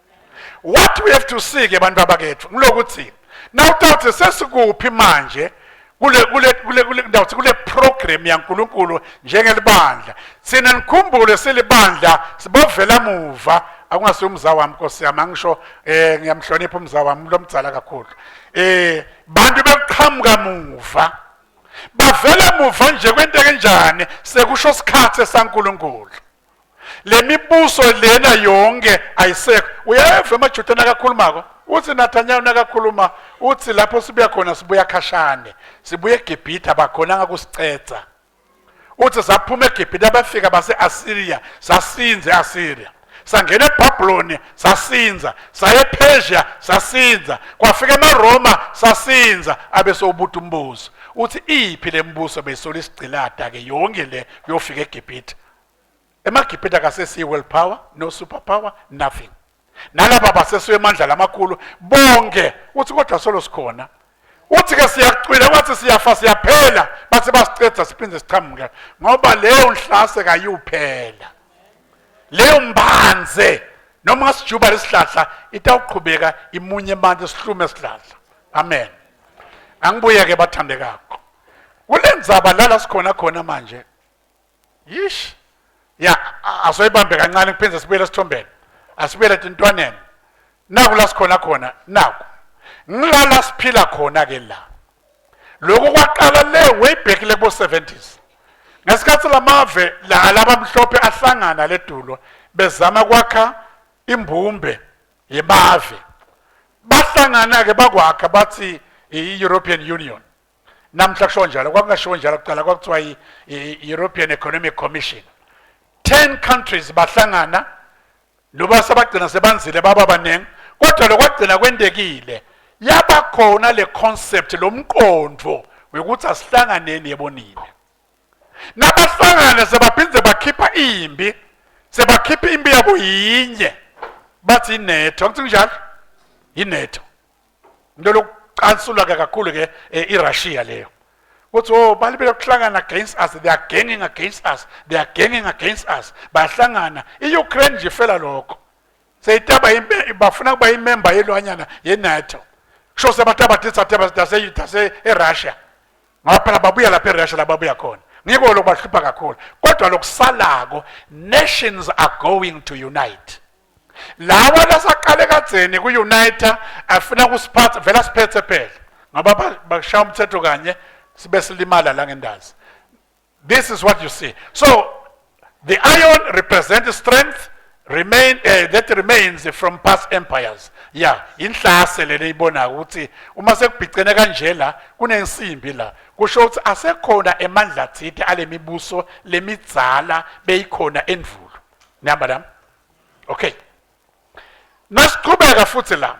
what we have to see ke bantu abakethu ngilokuthi nawutawuthi sesikuphi manje kule kule kule kule ndawuthi kule program yaNkuluNkulu njengelibandla sina nikhumbule silibandla sibovela muva akungasiyo umza wami Nkosi yami angisho eh ngiyamhlonipha umza wami lomdzala kakhulu eh bantu bekuqhamuka muva bavela muva nje kwenteke njani sekusho isikhathi saNkuluNkulu lemibuso lena yonke ayisekho uyeva emaJuda nakakhulumako uthi Netanyahu nakakhuluma uthi lapho sibuya khona sibuya khashane sibuya eGibhithe abakhonanga kusicetha uthi saphuma eGibhithe abafika base-Assyria sasinza e-Assyria sangena eBhabhiloni sasinza saya ePersia sasinza kwafika emaRoma sasinza abe sowubuta umbuzo uthi iphi lembuso beyisola isigcilada ke yonke le kuyofika eGibhithe emaGibhithe akasesiyi world power no super power nothing nalaba basesuye emandla lamakhulu bonke uthi kodwa solo sikhona uthi ke siyacwila kwathi siyafa siyaphela bathi basiceda siphinde siqhamuke ngoba leyo nhlase kayuphela leyo mbanze noma ngasijuba lesihlahla itawuqhubeka imunye abantu sihlume sihlahla amen angibuye ke bathandekakho kulendzaba lala sikhona khona manje yish ya asoyibambe kancane kuphinde sibuyele esithombeni asibuyele etintwaneni naku la sikhona khona naku ngilala siphila khona ke la lokhu kwaqala le way back le kubo 70s ngesikhathi lamave la labamhlophe ahlangana ledulo bezama kwakha imbumbe yemave. Bahlangana ke bakwakha bathi i-European Union. Namhla kusho njalo, kwakungashiwo njalo kuqala, kwakuthiwa i-European Economic Commission. 10 countries bahlangana, loba sebagcina sebanzile baba baningi, kodwa lokwagcina kwendekile yaba khona le concept, lo mqondo wekuthi asihlanganeni yebonile. Nabahlangana sebaphinde bakhipha imbi, sebakhipha imbi yabo yinye, bathi iNATO. Akuthi kunjalo, iNATO into lokucansula ke kakhulu ke iRussia leyo, kuthi oh balibele kuhlangana against us, they are ganging against us, they are ganging against us. Bahlangana iUkraine nje fela lokho seyitaba bafuna kuba imember yelwanyana yeNATO, kusho sebataba titsa tase tase eRussia, ngoba phela babuya lapha eRussia lababuya khona, ngiko lokubahlupha kakhulu. Kodwa lokusalako, nations are going to unite. Lawa lasaqale kadzeni ku-unite afuna kusiphatha vele asiphethe phela, ngoba bashaya umthetho kanye sibe silimala la ngendazi. This is what you see. So the iron represents strength remain that remains from past empires. Yeah, inhlase le leyibona ukuthi uma sekubhicene kanje la kunensimbi la, kusho ukuthi asekhona emandla thite alemibuso lemidzala beyikhona endvulo. Nihamba nami? Okay. Nasiqhubeka futhi la,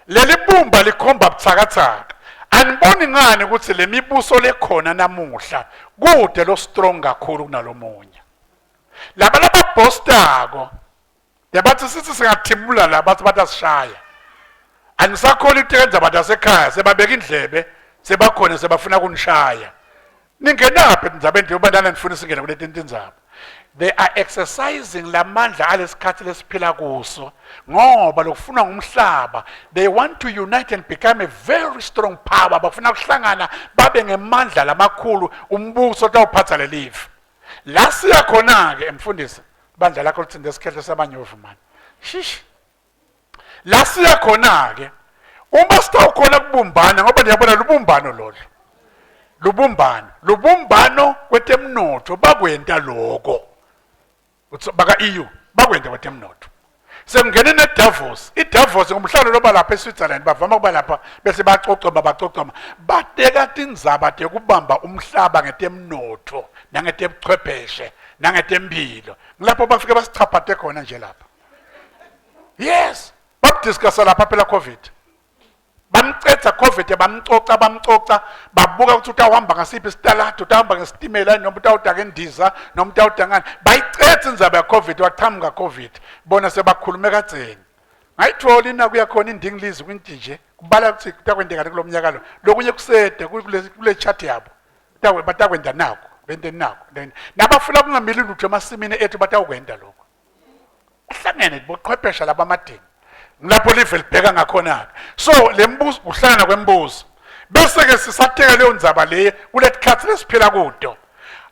leli bumba likhomba buthakathaka. Aniboni ngani ukuthi lemibuso lekhona namuhla kude lo strong kakhulu kunalomunye? Laba lababhostako yabathi sithi singathimula la, bathi batasishaya. Anisakhona into abantu asekhaya sebabeka indlebe, sebakhona sebafuna kunishaya. Ningenaphi etindzabeni njengoba nana nifuna singene kuleti tindzaba? They are exercising lamandla alesikhathi lesiphila kuso, ngoba lokufunwa ngumhlaba, they want to unite and become a very strong power. Bafuna kuhlangana babe ngemandla lamakhulu, umbuso otawuphatha lelive. La siya khona-ke, mfundisi, bandla lakho lithinte esikhehle sabanyovu mani. Shish, la siya khona-ke, uma sitawukhona kubumbana, ngoba niyabona lubumbano lolo, lubumbano, lubumbano kwetemnotho, bakwenta loko baka EU, bakwenta kwetemnotho. Sekungene neDavos. IDavos ngumhlalo loba lapha eSwitzerland, bavama kuba lapha bese bacocoma, bacocoma, bateka tindzaba tekubamba umhlaba ngetemnotho nangetebuchwepheshe nangetempilo. Ngilapho bafike basichaphate khona nje lapha. Yes, bakudiscussa lapha phela COVID. Bamcetha COVID, bamcoca, bamcoca, babuka ukuthi utawuhamba ngasiphi isitaladi, utawuhamba ngesitimela noma utawudaka indiza noma utawuda ngani. Bayicetha indzaba ya COVID, waqhamuka COVID. Bona sebakhulume kadzeni. Ngayithola inaku yakhona indingilizi kwinti nje, kubala ukuthi kutakwendekani kulomnyaka lo. Lokunye kusede kule chat yabo. Tawe batakwenda nako, bente nako. Nabafuna kungamili lutho emasimini ethu batawukwenda lokho. Ahlangene bochwephesha labamadini, ngilapho live libheka ngakhona-ke. So le mbuso, kuhlangana kwembuso, bese-ke sisateka leyo ndzaba leye kuletikhatsi lesiphila kuto.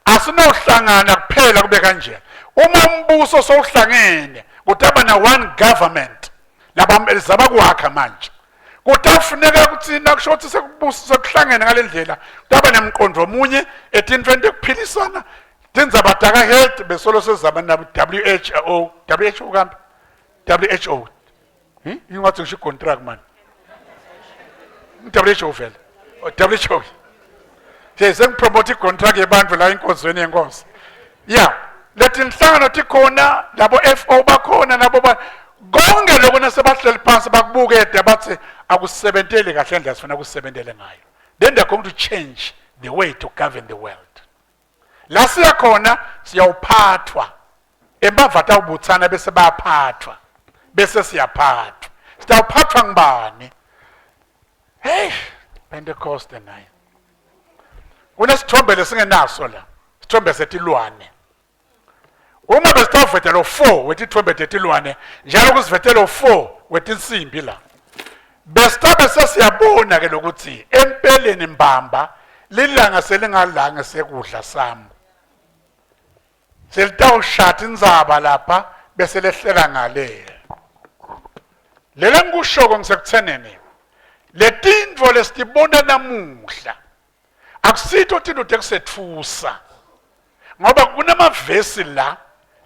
Asinawuhlangana kuphela kube kanje. Uma umbuso sowuhlangene kutaba na one government, laba zabakwakha manje kutawufuneka ukuthi nakusho ukuthi sekubuso sekuhlangene ngale ndlela, kutaba nemqondo omunye etintfweni tekuphilisana, tindzaba taka health besolo sezama nabo WHO, WHO kambe WHO, ingathi ngisho contract man, WHO vele, WHO nje sengipromote icontract yebantu la enkonzweni yenkosi. Yeah, leti inhlangano tikhona, labo FO bakhona, nabo ba konke lokho nasebahleli phansi bakubukede bathi akusebenteli kahle indlela sifuna kusebentele ngayo. Then they're going to change the way to govern the world. La siya khona siyawuphathwa, emava tawubuthana bese bayaphathwa, bese siyaphathwa. Sitawuphathwa ngibani? Hey, Pentecost naye kunesithombe lesingenaso la, sithombe setilwane. Uma besitawuveta lo 4 wetithombe tetilwane njalo kusivetelo 4 wetinsimbi la, besitabe sesiyabona ke lokuthi empeleni mbamba lilanga selingalanga sekudla sami selitawushada indzaba lapha bese lehlela ngale. Lele ngikushoko ngisekutheneni, letintfo lesitibona namuhla akusitho tintfo tekusetfusa, ngoba kunamavesi la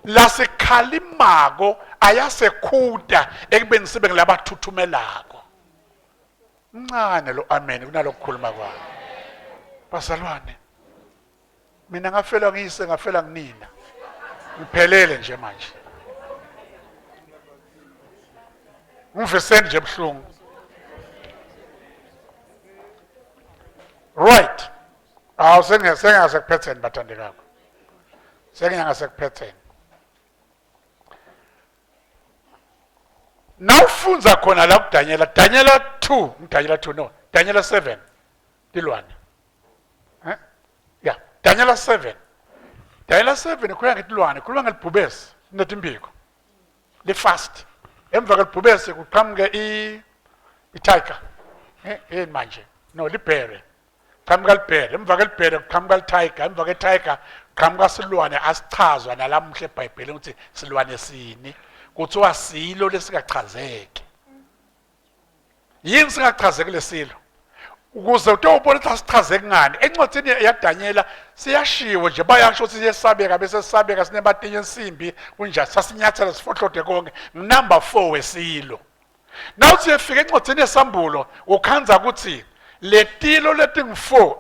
lasikhalimako ayasekhuta ekubeni sibe ngilabathuthumelako. Mncane lo amen kunalokukhuluma kwami. Bazalwane, mina ngafelwa ngiyise ngafela nginina. Ngiphelele nje manje. Ngiveseni nje buhlungu. Right. Awu sengingasekuphetheni bathandekako. Sengingasekuphetheni. Nawufundza khona la kuDanyela, Danyela 2, ngidanyela 2 no, Danyela 7. Tilwane. Eh? Yeah, Danyela 7. Danyela 7 ikhuluma ngetilwane, ikhuluma ngelibhubesi netimbiko. Lifast. Emva kwelibhubesi kuqhamuke i i-tiger. Eh, yini manje? No, libhere. Qhamuka libhere, emva kwelibhere kuqhamuka li-tiger, emva kwe-tiger kuqhamuka silwane asichazwa nalamuhla eBhayibhelini ukuthi silwane sini. Kuthiwa silo lesingachazeki. Yini singachazeki lesilo? Ukuze utobona ukuthi asichazeki ngani. Encwadini yaDanyela siyashiwo nje bayasho ukuthi siyesabeka bese sisabeka sinematinyo ensimbi kunjani sasinyathela sifohlode konke. Number 4 wesilo. Nawuthi uyefika encwadini yesambulo ukhandza ukuthi letilo letingu-4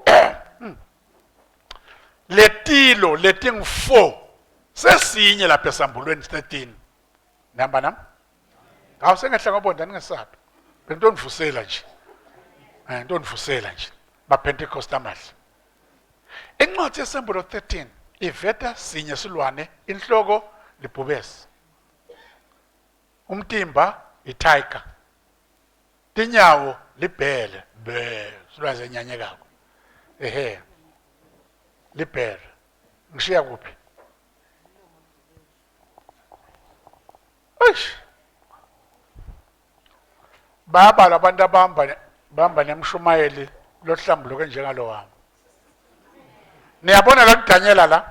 letilo letingu-4 sesinye lapha esambulweni 13 nihamba nami hawu sengehla ngobonda ningesabi bentonivusela nje eh ntonivusela nje baPentecost amahle incwadi yesambulo 13 iveta sinye silwane inhloko libhubesi Umtimba i-tiger. Tinyawo libhele be silwane senyanyekako. Ehe. Libhele. Ngishiya kuphi? Eish. Bayabala abantu abahamba bahamba nemshumayeli lohlambuluke njengalo wami. Niyabona la kudanyela la?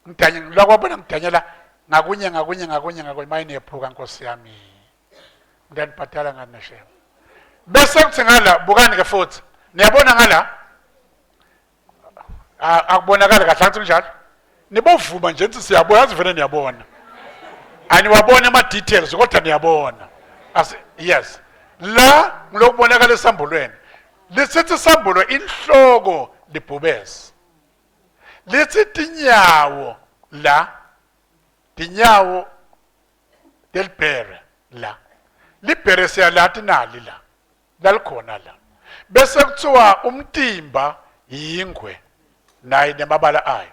Ngidanye lakwabona ngidanyela ngakunye ngakunye ngakunye ngakunye maye niyephuka nkosi yami. Ngiyanibhadala ngani nashem. Bese kuthi ngala bukani ke futhi. Niyabona ngala? Akubonakali kahle angithi kunjalo. Nibovuma nje nithi siyabona yazi vele niyabona. Aniwabona ama details kodwa niyabona. As yes. La ngilokubonakala esambulweni. Lisithi isambulo inhloko libhubesi. Lithi tinyawo la tinyawo delibhere la libhere siyalati nali la lalikhona la bese kuthiwa umtimba yingwe naye nemabala ayo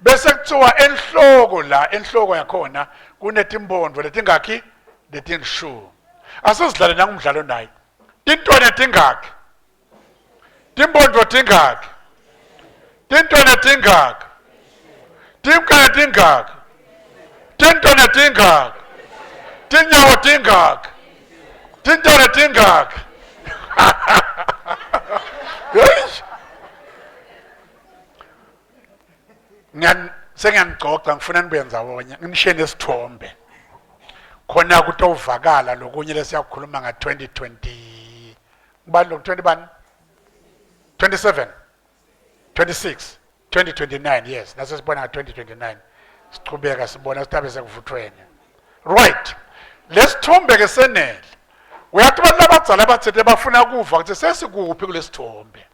bese kuthiwa enhloko la enhloko yakhona kunetimbondo letingakhi letinshumi asizidlale nangumdlalo naye tintwana tingakhi Timpondo tingaki? Tintwana tingaki? Timkana tingaki? Tintwana tingaki? Tinyawo tingaki? Tintwana tingaki? Eish. Ngiyan sengiyanigcoca ngifuna nibuye ndzawonye nginishiye nesithombe. Khona kutowuvakala lokunye lesiyakukhuluma nga 2020 Ubani lo 20 bani? 27 26 2029 yes nase sibona nga 2029 sichubeka sibona sitabe sekuvuthweni right lesithombe ke senele uyathi abantu abadzala abathethe bafuna kuva ukuthi sesikuphi kulesithombe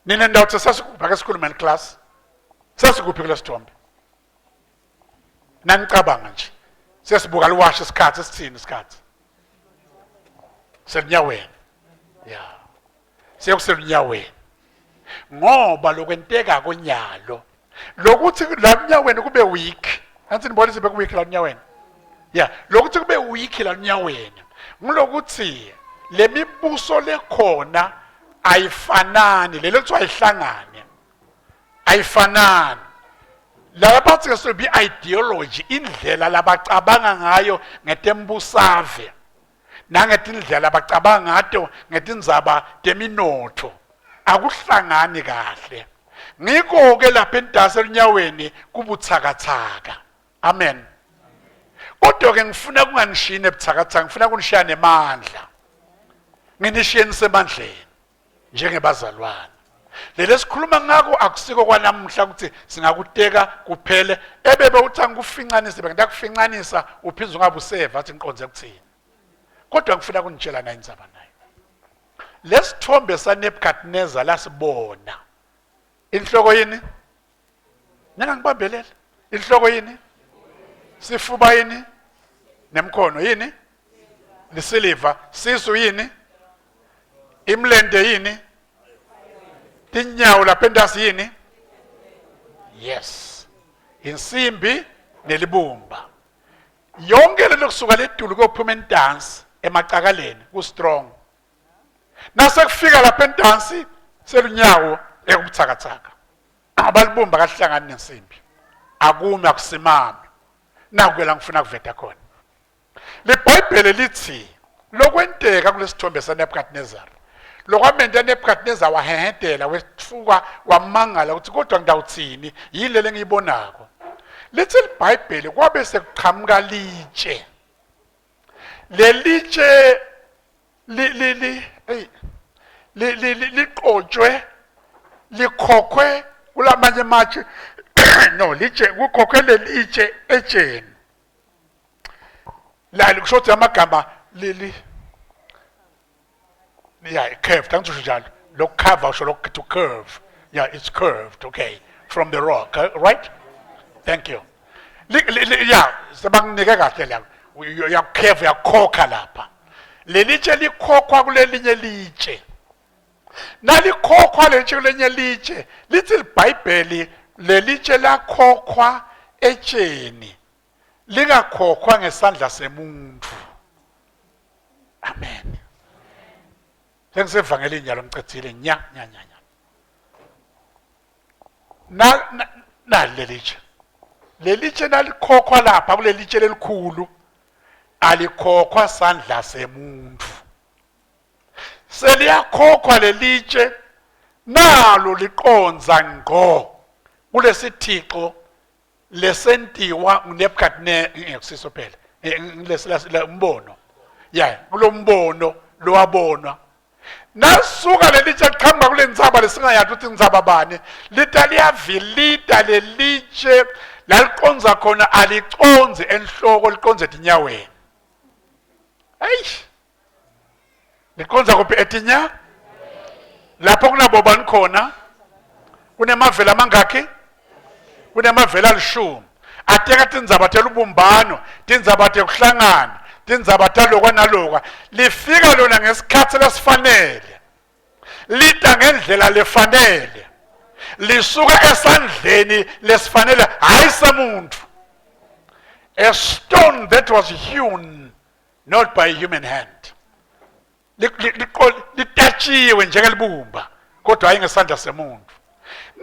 nina ndawo ukuthi sesikuphi ake sikhulume class sesikuphi kulesithombe Nanicabanga nje sesibuka liwasha isikhathi sithini isikhathi selunyaweni ya sekuselunyaweni ngoba lokwenteka konyalo lokuthi la lunyaweni kube weak angithi nibona izibe ku weak la lunyaweni ya lokuthi kube weak la lunyaweni ngilokuthi lemibuso lekhona ayifanani lelo kuthiwa ayihlangane ayifanani laba bathi ke sobe ideology indlela labacabanga ngayo ngetembusave nangetindlela abacabanga ngato ngetindzaba teminotfo akuhlangani kahle ngiko ke lapha entasi elunyaweni kubutsakatsaka amen kodwa ke ngifuna kunganishiyi nebutsakatsaka ngifuna kunishiya nemandla nginishiye nisemandleni njengebazalwane leli sikhuluma ngako akusiko kwanamuhla ukuthi singakuteka kuphele ebebe uthi angikufincanise bengitakufincanisa uphinde ungabe useva athi ngiqonde kuthini kodwa ngifuna kunitshela nayo indzaba nayo Lesithombe saNebuchadnezzar lasibona. Inhloko yini? Ningangibambelela. Inhloko yini? Sifuba yini? Nemkhono yini? Lisiliva. Sisu yini? Imlente yini? Tinyawo lapha entasi yini? Yes. Insimbi nelibumba. Yonke lento kusuka letulu kuyophuma entansi emacakaleni ku strong. Nasekufika lapha entansi selunyawo ekubuthakathaka. Abalibumba kahlangani nensimbi. Akumi akusimami. Naku ke la ngifuna kuveta khona. LiBhayibheli lithi lokwenteka kulesithombe saNebuchadnezzar lokwamenta Nebuchadnezzar wahehetela wetfuka wamangala ukuthi kodwa ngidawuthini yini le lengiyibonako lithi liBhayibheli kwabe sekuqhamuka litshe lelitshe li li li hey li li liqotshwe likhokhwe kulamanye amatshe no litshe kukhokhwe lelitshe etsheni la kusho ukuthi amagama lili yeah curved angisho njalo lokukhava usho lokhu to curve yeah it's curved okay from the rock eh, right thank you yeah sebakunike kahle la uyakukheva uyakhokha lapha lelitshe likhokhwa kulelinye litshe Nalikhokhwa lelitshe kulenye litshe lithi libhayibheli lelitshe lakhokhwa etsheni lingakhokhwa ngesandla semuntu amen sengisevangelini nyalo ngicedzile nya nya nya nya na nali lelitshe lelitshe nalikhokhwa lapha kulelitshe lelikhulu alikhokhwa sandla semuntu seliyakhokhwa lelitshe nalo liqonza ngqo kulesithixo lesentiwa nguNebuchadnezzar ngekusiso phela eh, ngilesi umbono ya kulombono lowabonwa nasuka lelitshe liqhamuka kule ntsaba lesingayazi ukuthi intsaba bani lita liyavilita lelitshe laliqonza khona aliconzi enhloko liqonze etinyaweni eish Niqonza kuphi etinya? Lapho kunabo bani khona? Kunemavela amangakhi? Kunemavela alishumi. Ateka tindzaba telubumbano, tindzaba tekuhlangana, tindzaba talokwa nalokwa. Lifika lona ngesikhatsi lesifanele. Lita ngendlela lefanele. Lisuka esandleni lesifanele, hayi semuntu. A stone that was hewn not by human hand litatshiwe njengelibumba kodwa hayi ngesandla semuntu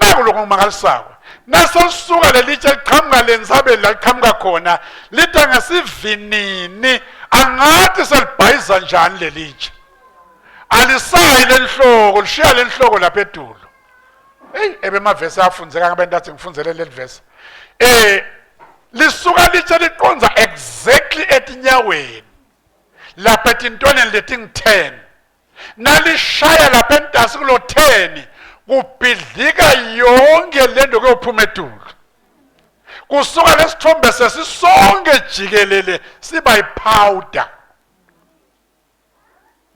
naku lokhu ngimangalisako naselisuka lelitshe liqhamuka lentsabeni la liqhamuka khona lita ngesivinini angathi selibhayiza njani lelitshe alisayi lenhloko lishiya lenhloko lapha edulo eyi ebemavesi afundzeka ngabe ntathi ngifundzele leli vesi eh lisuka litshe liqondza exactly etinyaweni lapha etintwaneni letingu-10 nalishaya lapha entasi kulo 10 kubhidlika yonke lento kuyophuma edulo kusuka lesithombe sesisonke jikelele siba yiphawuda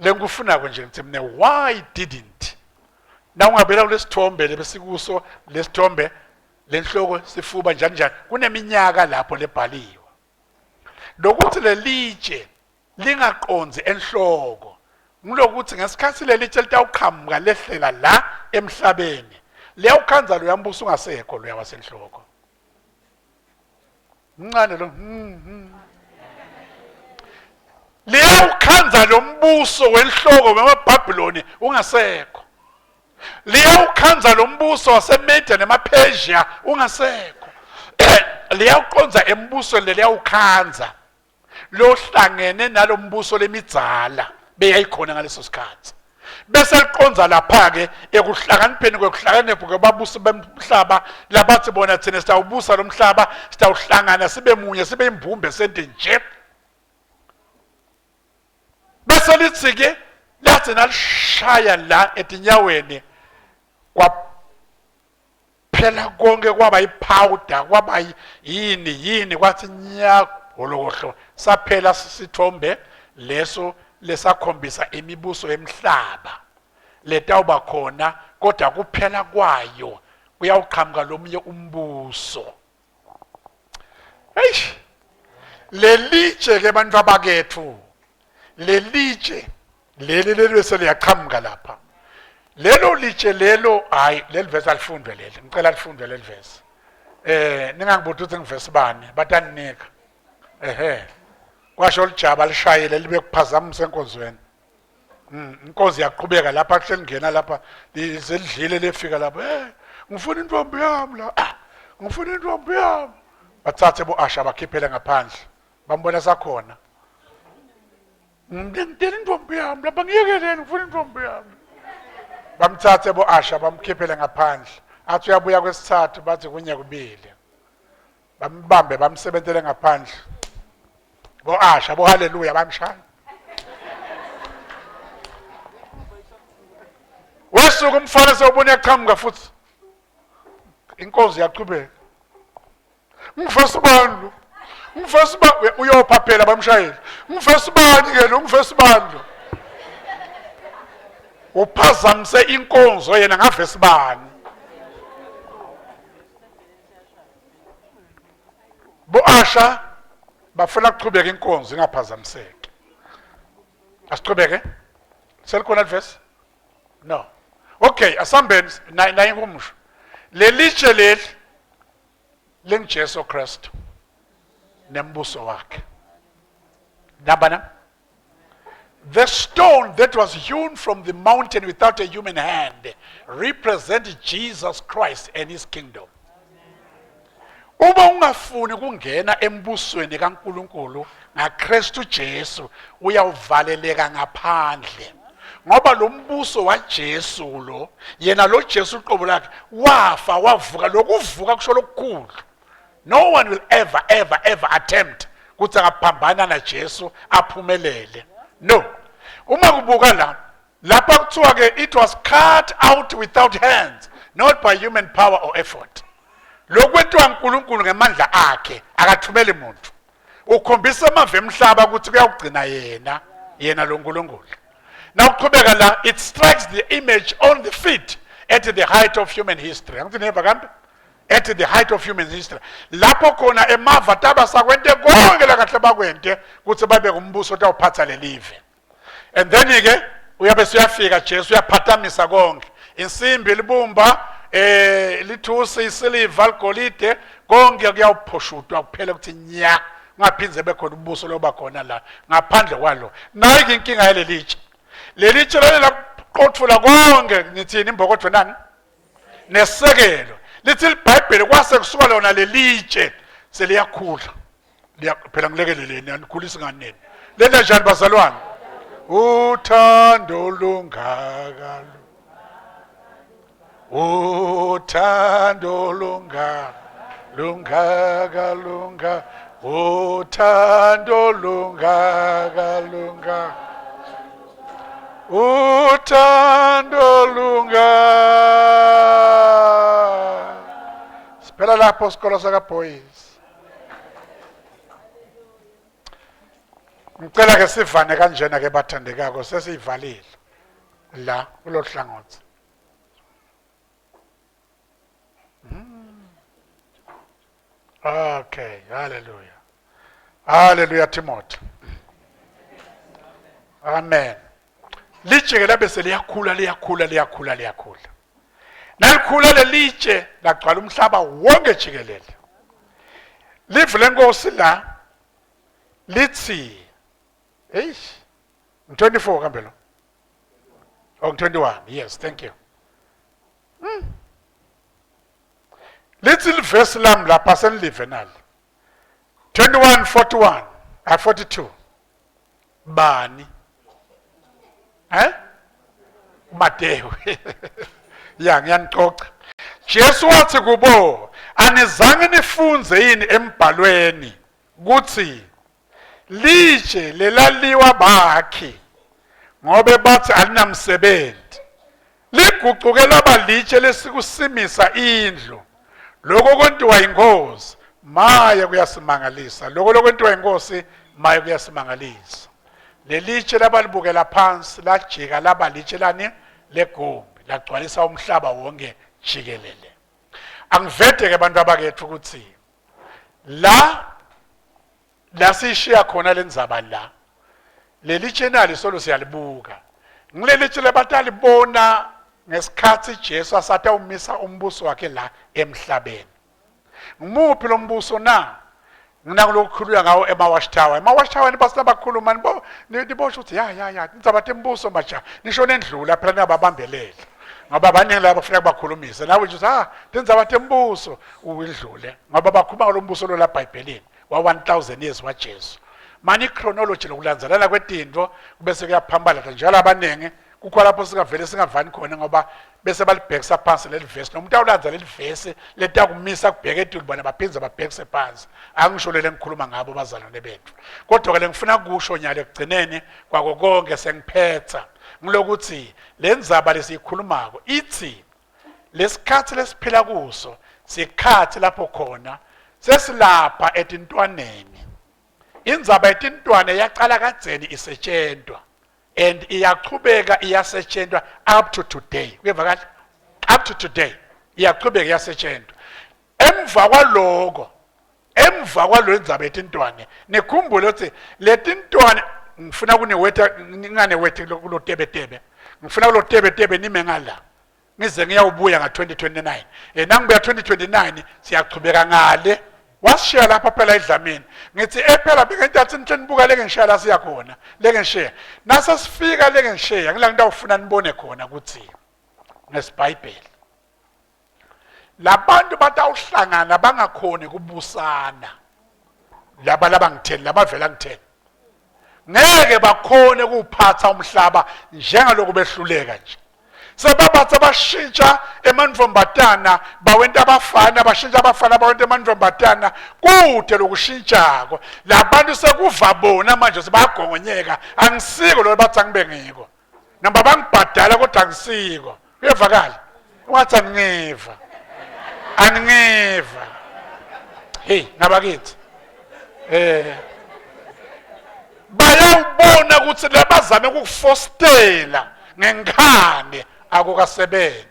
lengikufunako nje ngithi mina why didn't na ungabela kulesithombe lebesikuso lesithombe lenhloko sifuba njani njani kuneminyaka lapho lebhaliwe lokuthi lelitshe lingaqonzi enhloko ngilokuthi ngesikhathi lelitshe litawuqhamuka lehlela la emhlabeni liyawukhandza loya mbuso ungasekho loya wasenhloko mncane lo hmm, hmm. liyawukhandza lo mbuso wenhloko wemaBhabhiloni ungasekho liyawukhandza lo mbuso waseMedia nemaPersia ungasekho liyawuqondza embusweni leliyawukhandza lohlangene nalombuso lemidzala beyayikhona ngaleso sikhathi bese liqondza lapha-ke ekuhlakanipheni kwekuhlakanipha kwebabusi bemhlaba labathi bona thina sitawubusa lo mhlaba sitawuhlangana sibe munye sibe imbumbe sente nje bese lithi-ke lathi nalishaya la etinyaweni Phela konke kwaba iphawuda kwaba yini yini kwathi nya holokohlo saphela sisithombe leso lesakhombisa imibuso yemhlaba. letawuba khona kodwa kuphela kwayo kuyawuqhamuka lomunye umbuso. Eish. Lelitshe ke bantu abakethu. Lelitshe leli leli seliyaqhamuka lapha. Lelo litshe lelo hayi leli verse alifundwe leli. Ngicela lifundwe leli verse. Eh ningangibuthi ukuthi ngivesi bani bataninika. Ehhe. Kwasho lijaba lishayile libe kuphazamisa enkonzweni. Inkonzo iyaqhubeka lapha kuhleli ngena lapha selidlile lefika lapha. Eh ngifuna intombi yami la. Ah, ngifuna intombi yami. Bathathe bo-asha bakhiphele ngaphandle. Bambona sakhona. Ngitela intombi yami lapha ngiyekeleni ngifuna intombi yami. Bamthathe bo-asha bamkhiphele ngaphandle. Athi uyabuya kwesithathu bathi kunye kubili. Bambambe bamsebentele ngaphandle. Bo-asha bo-haleluya bamshaya. Wesuka umfana sewubona uyaqhamuka futhi. Inkonzo iyaqhubeka. Ngivesi bani lo? Ngivesi bani uyopha phela bamshayeli. Ngivesi bani ke lo? Ngivesi bani lo? Uphazamise inkonzo yena ngavesi bani? Bo-Asha bafuna kuchubeka inkonzo ingaphazamiseki. Asichubeke. Selikhona livesi? No. Okay, asambeni nayi humusho. Lelitshe leli linguJesu Kristu nembuso wakhe. Namba na? The stone that was hewn from the mountain without a human hand represents Jesus Christ and his kingdom. Uma ungafuni kungena embusweni kaNkuluNkulu ngaKristu Jesu uyawuvaleleka ngaphandle. Ngoba lo mbuso waJesu lo, yena lo Jesu uqobo lakhe wafa wavuka lokuvuka kusho lokukhulu. No one will ever ever ever attempt ukuthi angaphambana naJesu aphumelele. No. Uma kubuka la lapha kuthiwa ke it was cut out without hands not by human power or effort. Lokwentiwa uNkulunkulu ngemandla akhe akathumeli muntu. Ukhombisa amava emhlaba ukuthi kuyawugcina yena yena lo nkulunkulu. Nawuqhubeka la it strikes the image on the feet at the height of human history. Angithi neva kambe? At the height of human history. Lapho khona emava taba sakwente konke la kahle bakwente ukuthi babe ngumbuso otawuphatha lelive. And then ke uyabe suyafika Jesu uyaphathamisa konke. Insimbi libumba eh lithusi isiliva ligolide konke kuyawuphoshutwa kuphela ukuthi nya ungaphindze bekhona umbuso loba khona la ngaphandle kwalo. Nayi ke inkinga yalelitshe. Lelitshe leli laqothula konke ngithini imbokodvo nani? Nesekelo. Lithi iBhayibheli kwase kusuka lona lelitshe seliyakhula. Phela ngilekeleleni anikhulisi ngani nini. Lenda njani bazalwane? Uthando lungaka Uthando lunga lungaka lunga uthando lungaka lunga uthando lunga Siphela lapho sikolo saka boys Ngicela ke sivane kanjena ke bathandekako sesiyivalile la kulolu hlangothi. Okay, hallelujah. Hallelujah Timothy. Amen. Litshe ke labe seliyakhula liyakhula liyakhula liyakhula. Nalikhula lelitshe lagcwala umhlaba wonke jikelele. Live lenkosi la lithi eish 24 kambe lo. Oh 21. Yes, thank you. Lithi livesi lami lapha senilive nali. 21 41 ah 42. Bani? Eh? uMateyu. Ya ngiyanicoca. Jesu wathi kubo, anizange nifunze yini embhalweni kuthi litshe lelaliwa bakhi ngobe bathi alinamsebenzi ligucuke laba litshe lesikusimisa indlu lokho kwentiwa inkosi maye kuyasimangalisa lokho lokwentiwa inkosi maye kuyasimangalisa lelitshe labalibukela phansi lajika laba litshe lani Legumbi lagcwalisa umhlaba wonke jikelele. Angivede ke bantu abakethu ukuthi la la sishiya khona lendzaba la leli tshe solo siyalibuka ngileli tshe labatalibona ngesikhathi Jesu asatawumisa umbuso wakhe la emhlabeni. Ngimuphi lo mbuso na? Nginakulokukhulunywa ngawo ema-watch tower. Ema-watch tower nibasina bakhuluma nibo nibosho ukuthi ya ya ya indzaba tembuso maja nisho nendlula phela ningababambeleli. Ngoba baningi laba kufuneka bakhulumise. Nawe nje uthi ah tindzaba tembuso uwindlule ngoba bakhuluma ngalo mbuso lo la eBhayibhelini wa 1000 years waJesu. Mani ichronology lokulandzelana kwetinto kubese kuyaphambana njalo abaningi kukho lapho singavele singavani khona ngoba bese balibhekisa phansi leli vesi nomuntu awulandza leli vesi letakumisa kubheka etulu bona baphindze babhekise phansi angisho lele ngikhuluma ngabo bazalwane bethu kodwa ke lengifuna kusho nyalo ekugcineni kwako konke sengiphetha ngilokuthi le ndzaba lesiyikhulumako ithi lesikhathi lesiphila kuso sikhathi lapho khona sesilapha etintwaneni indzaba yetintwane yaqala kadzeni isetshentwa and iyaqhubeka iyasetshentwa up to today kuyeva kahle up to today iyaqhubeka iyasetshentwa emva kwaloko emva kwalo ndzaba yetintwane nikhumbule ukuthi letintwane ngifuna kuniwetha nginganewethe kulotebetebe ngifuna kulotebetebe nime ngala ngize ngiyawubuya nga-2029 um nangibuya 2029 siyachubeka ngale wasishiya lapha phela edlamini ngithi ephela bengentathi nihle nibuka leke ngishiya la siya khona leke ngishiya nase sifika leke ngishiya ngila ngitawufuna nibone khona ukuthi ngesibhayibheli labantu batawuhlangana bangakhoni kubusana laba labangitheni labavela ngitheni ngeke bakhone kuwuphatha umhlaba njengaloku behluleka nje sebabatha bashintsha emantfombatana bawenta abafana bashintsha abafana bawenta emantfombatana kude lokushintshako labantu sekuva bona manje sebagongonyeka angisiko lo bathi angibe ngiko noma bangibhadala kodwa angisiko kuyevakala ungathi angiva angiva hey ngabakithi eh bayawubona ukuthi labazame ukukufostela ngenkani akukasebenzi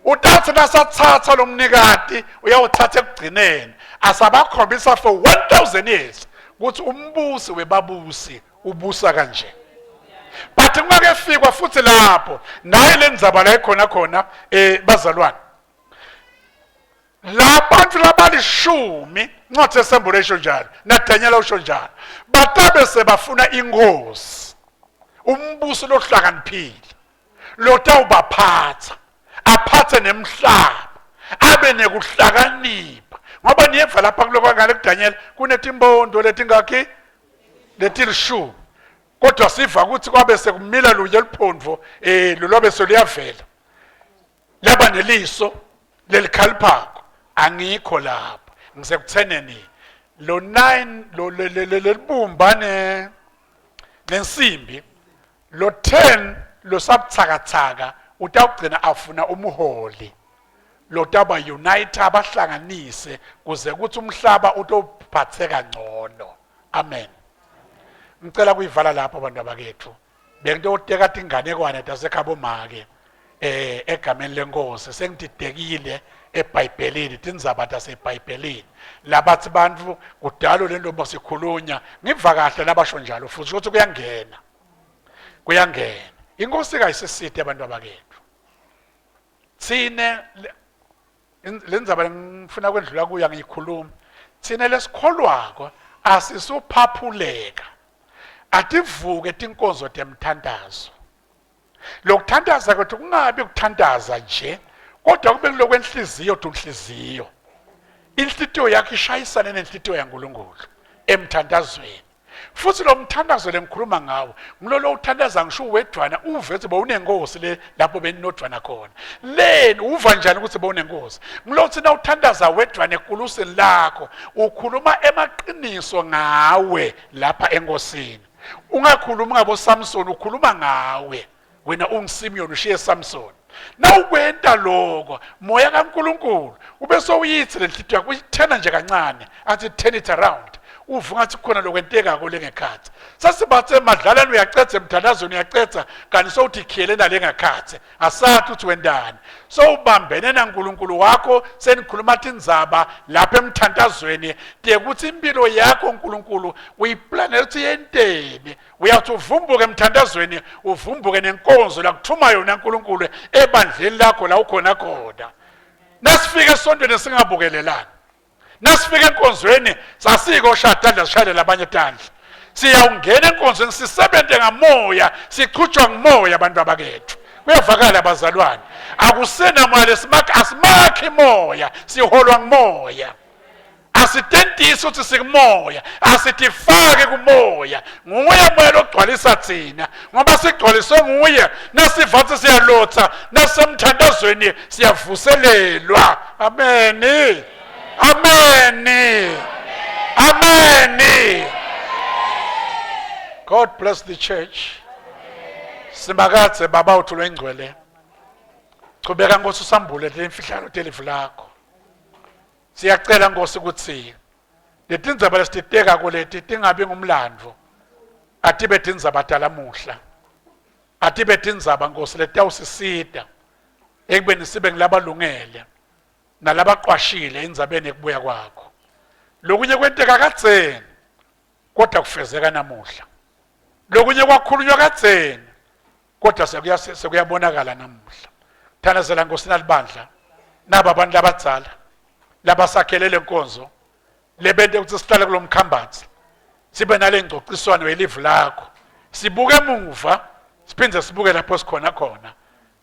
utathi nasathatha lo mnikati uyawuthatha ekugcineni asabakhombisa for 1000 years ukuthi umbusi webabusi ubusa kanje but kungakefikwa futhi lapho naye le ndzaba la ikhona khona eh bazalwane labantu labalishumi incwadi yesembulo isho njalo naDaniel usho njalo batabe sebafuna inkosi umbuso lohlakaniphile lotawubaphatha aphathe nemhlaba abe nekuhlakanipha ngoba niyeva lapha kuloko ngale kuDaniel kunetimbondo letingakhi letilishumi kodwa siva ukuthi kwabe sekumila lunye luphondvo eh lolwabe seluyavela laba neliso lelikhaliphako angikho lapho ngisekutheneni lo 9 lo lelibumba ne nensimbi lo 10 losabuthakathaka utawugcina afuna umholi lotaba unite abahlanganise kuze kuthi umhlaba utophatheka ngcono amen ngicela kuyivala lapho abantu abakethu bengitoteka tinganekwane tasekhabo make eh egameni lenkosi sengididekile eBhayibhelini tindzaba taseBhayibhelini labathi bantfu kudalo lento basikhulunya ngiva kahle labasho njalo futhi ukuthi kuyangena kuyangena inkosi kayisisite abantu abakethu thine le ndzaba ngifuna kwendlula kuyo angiyikhulumi thina lesikholwako asisuphaphuleka ativuke tinkonzo temthantazo lokuthantaza kwethu kungabi kuthantaza nje kodwa kube kulokwenhliziyo tunhliziyo inhlitiyo yakho ishayisane nenhlitiyo yaNkulunkulu emthandazweni futhi lo mthandazo lengikhuluma ngawo ngilolo uthandaza ngisho uwedwana uve ukuthi bowunenkosi le lapho beninodwana khona leni uva njani ukuthi bowunenkosi ngilothi na uthandaza wedwana ekulusini lakho ukhuluma emaqiniso ngawe lapha enkosini ungakhulumi ngabo Samson ukhuluma ngawe wena unguSimeon ushiye Samson nawukwenta lokho moya kaNkuluNkulu ube sowuyithi lenhlitiyo yakho uyithena nje kancane athi turn it around Uva ngathi kukhona lokwentekako lengekhatsi. Sasibathe emadlalani uyacedza emthandazweni uyacedza kanti sowuthi khiyele nale ngakhatsi. Asathi uthi wendani. Sowubambene naNkulunkulu wakho senikhuluma tindzaba lapha emthandazweni tekuthi impilo yakho uNkulunkulu uyiplanele ukuthi yenteni. Uyathi uvumbuke emthandazweni uvumbuke nenkonzo lakuthuma yona uNkulunkulu ebandleni lakho la ukhona khona. Nasifika esontweni singabukelelani. Nasifika enkonzweni sasiko shaya tandla sishayele abanye tandla. Siyawungena enkonzweni sisebenze ngamoya, sichutshwa ngumoya abantu abakethu. Kuyavakala bazalwane. Akusena moya lesimakhi asimakhi moya, siholwa ngumoya. Asitentisi ukuthi sikumoya, asitifake kumoya. Nguye moya logcwalisa thina ngoba sigcwaliswe nguye nasivathe siyalotha nasemthandazweni siyavuselelwa. Amen. Amen. Amen. God bless the church. Simakadze baba uthu lwengcwele. Chubeka Nkosi usambule lemfihlalo telivu lakho. Siyacela Nkosi ukuthi letindzaba lesititeka kuleti tingabi ngumlandvo. Atibe tindzaba talamuhla. Atibe tindzaba Nkosi letawusisita ekubeni sibe ngilabalungele. nalabaqwashile endzabeni yekubuya kwakho. Lokunye kwenteka kadzeni kodwa kufezeka namuhla. Lokunye kwakhulunywa kadzeni kodwa sekuyabonakala namuhla. Thandazela Nkosi nalibandla naba abantu labadzala labasakhele lenkonzo lebente ukuthi sihlale kulomkhambathi sibe nale ngcociswano yelivu lakho sibuke emuva siphinde sibuke lapho sikhona khona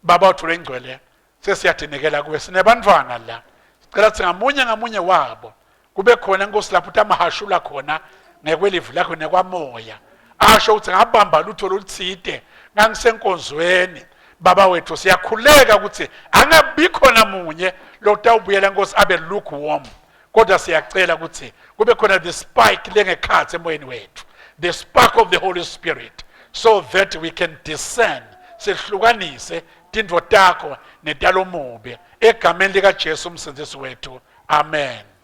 baba uthule ingcwele Sesiyadinikela kuwe sinebantfwana la. Sicela ukuthi ngamunye ngamunye wabo kube khona inkosi lapho utamahashula khona ngekwelivi lakho nekwamoya. Asho ukuthi ngabamba lutho lolutsite ngangisenkonzweni. Baba wethu siyakhuleka ukuthi angabikho namunye lotawubuyela inkosi abe lukewarm. Kodwa siyacela ukuthi kube khona the spike lengekhatsi emoyeni wethu. The spark of the Holy Spirit so that we can discern sehlukanise tintfo takho netalomubi egameni likaJesu umsindisi wethu amen.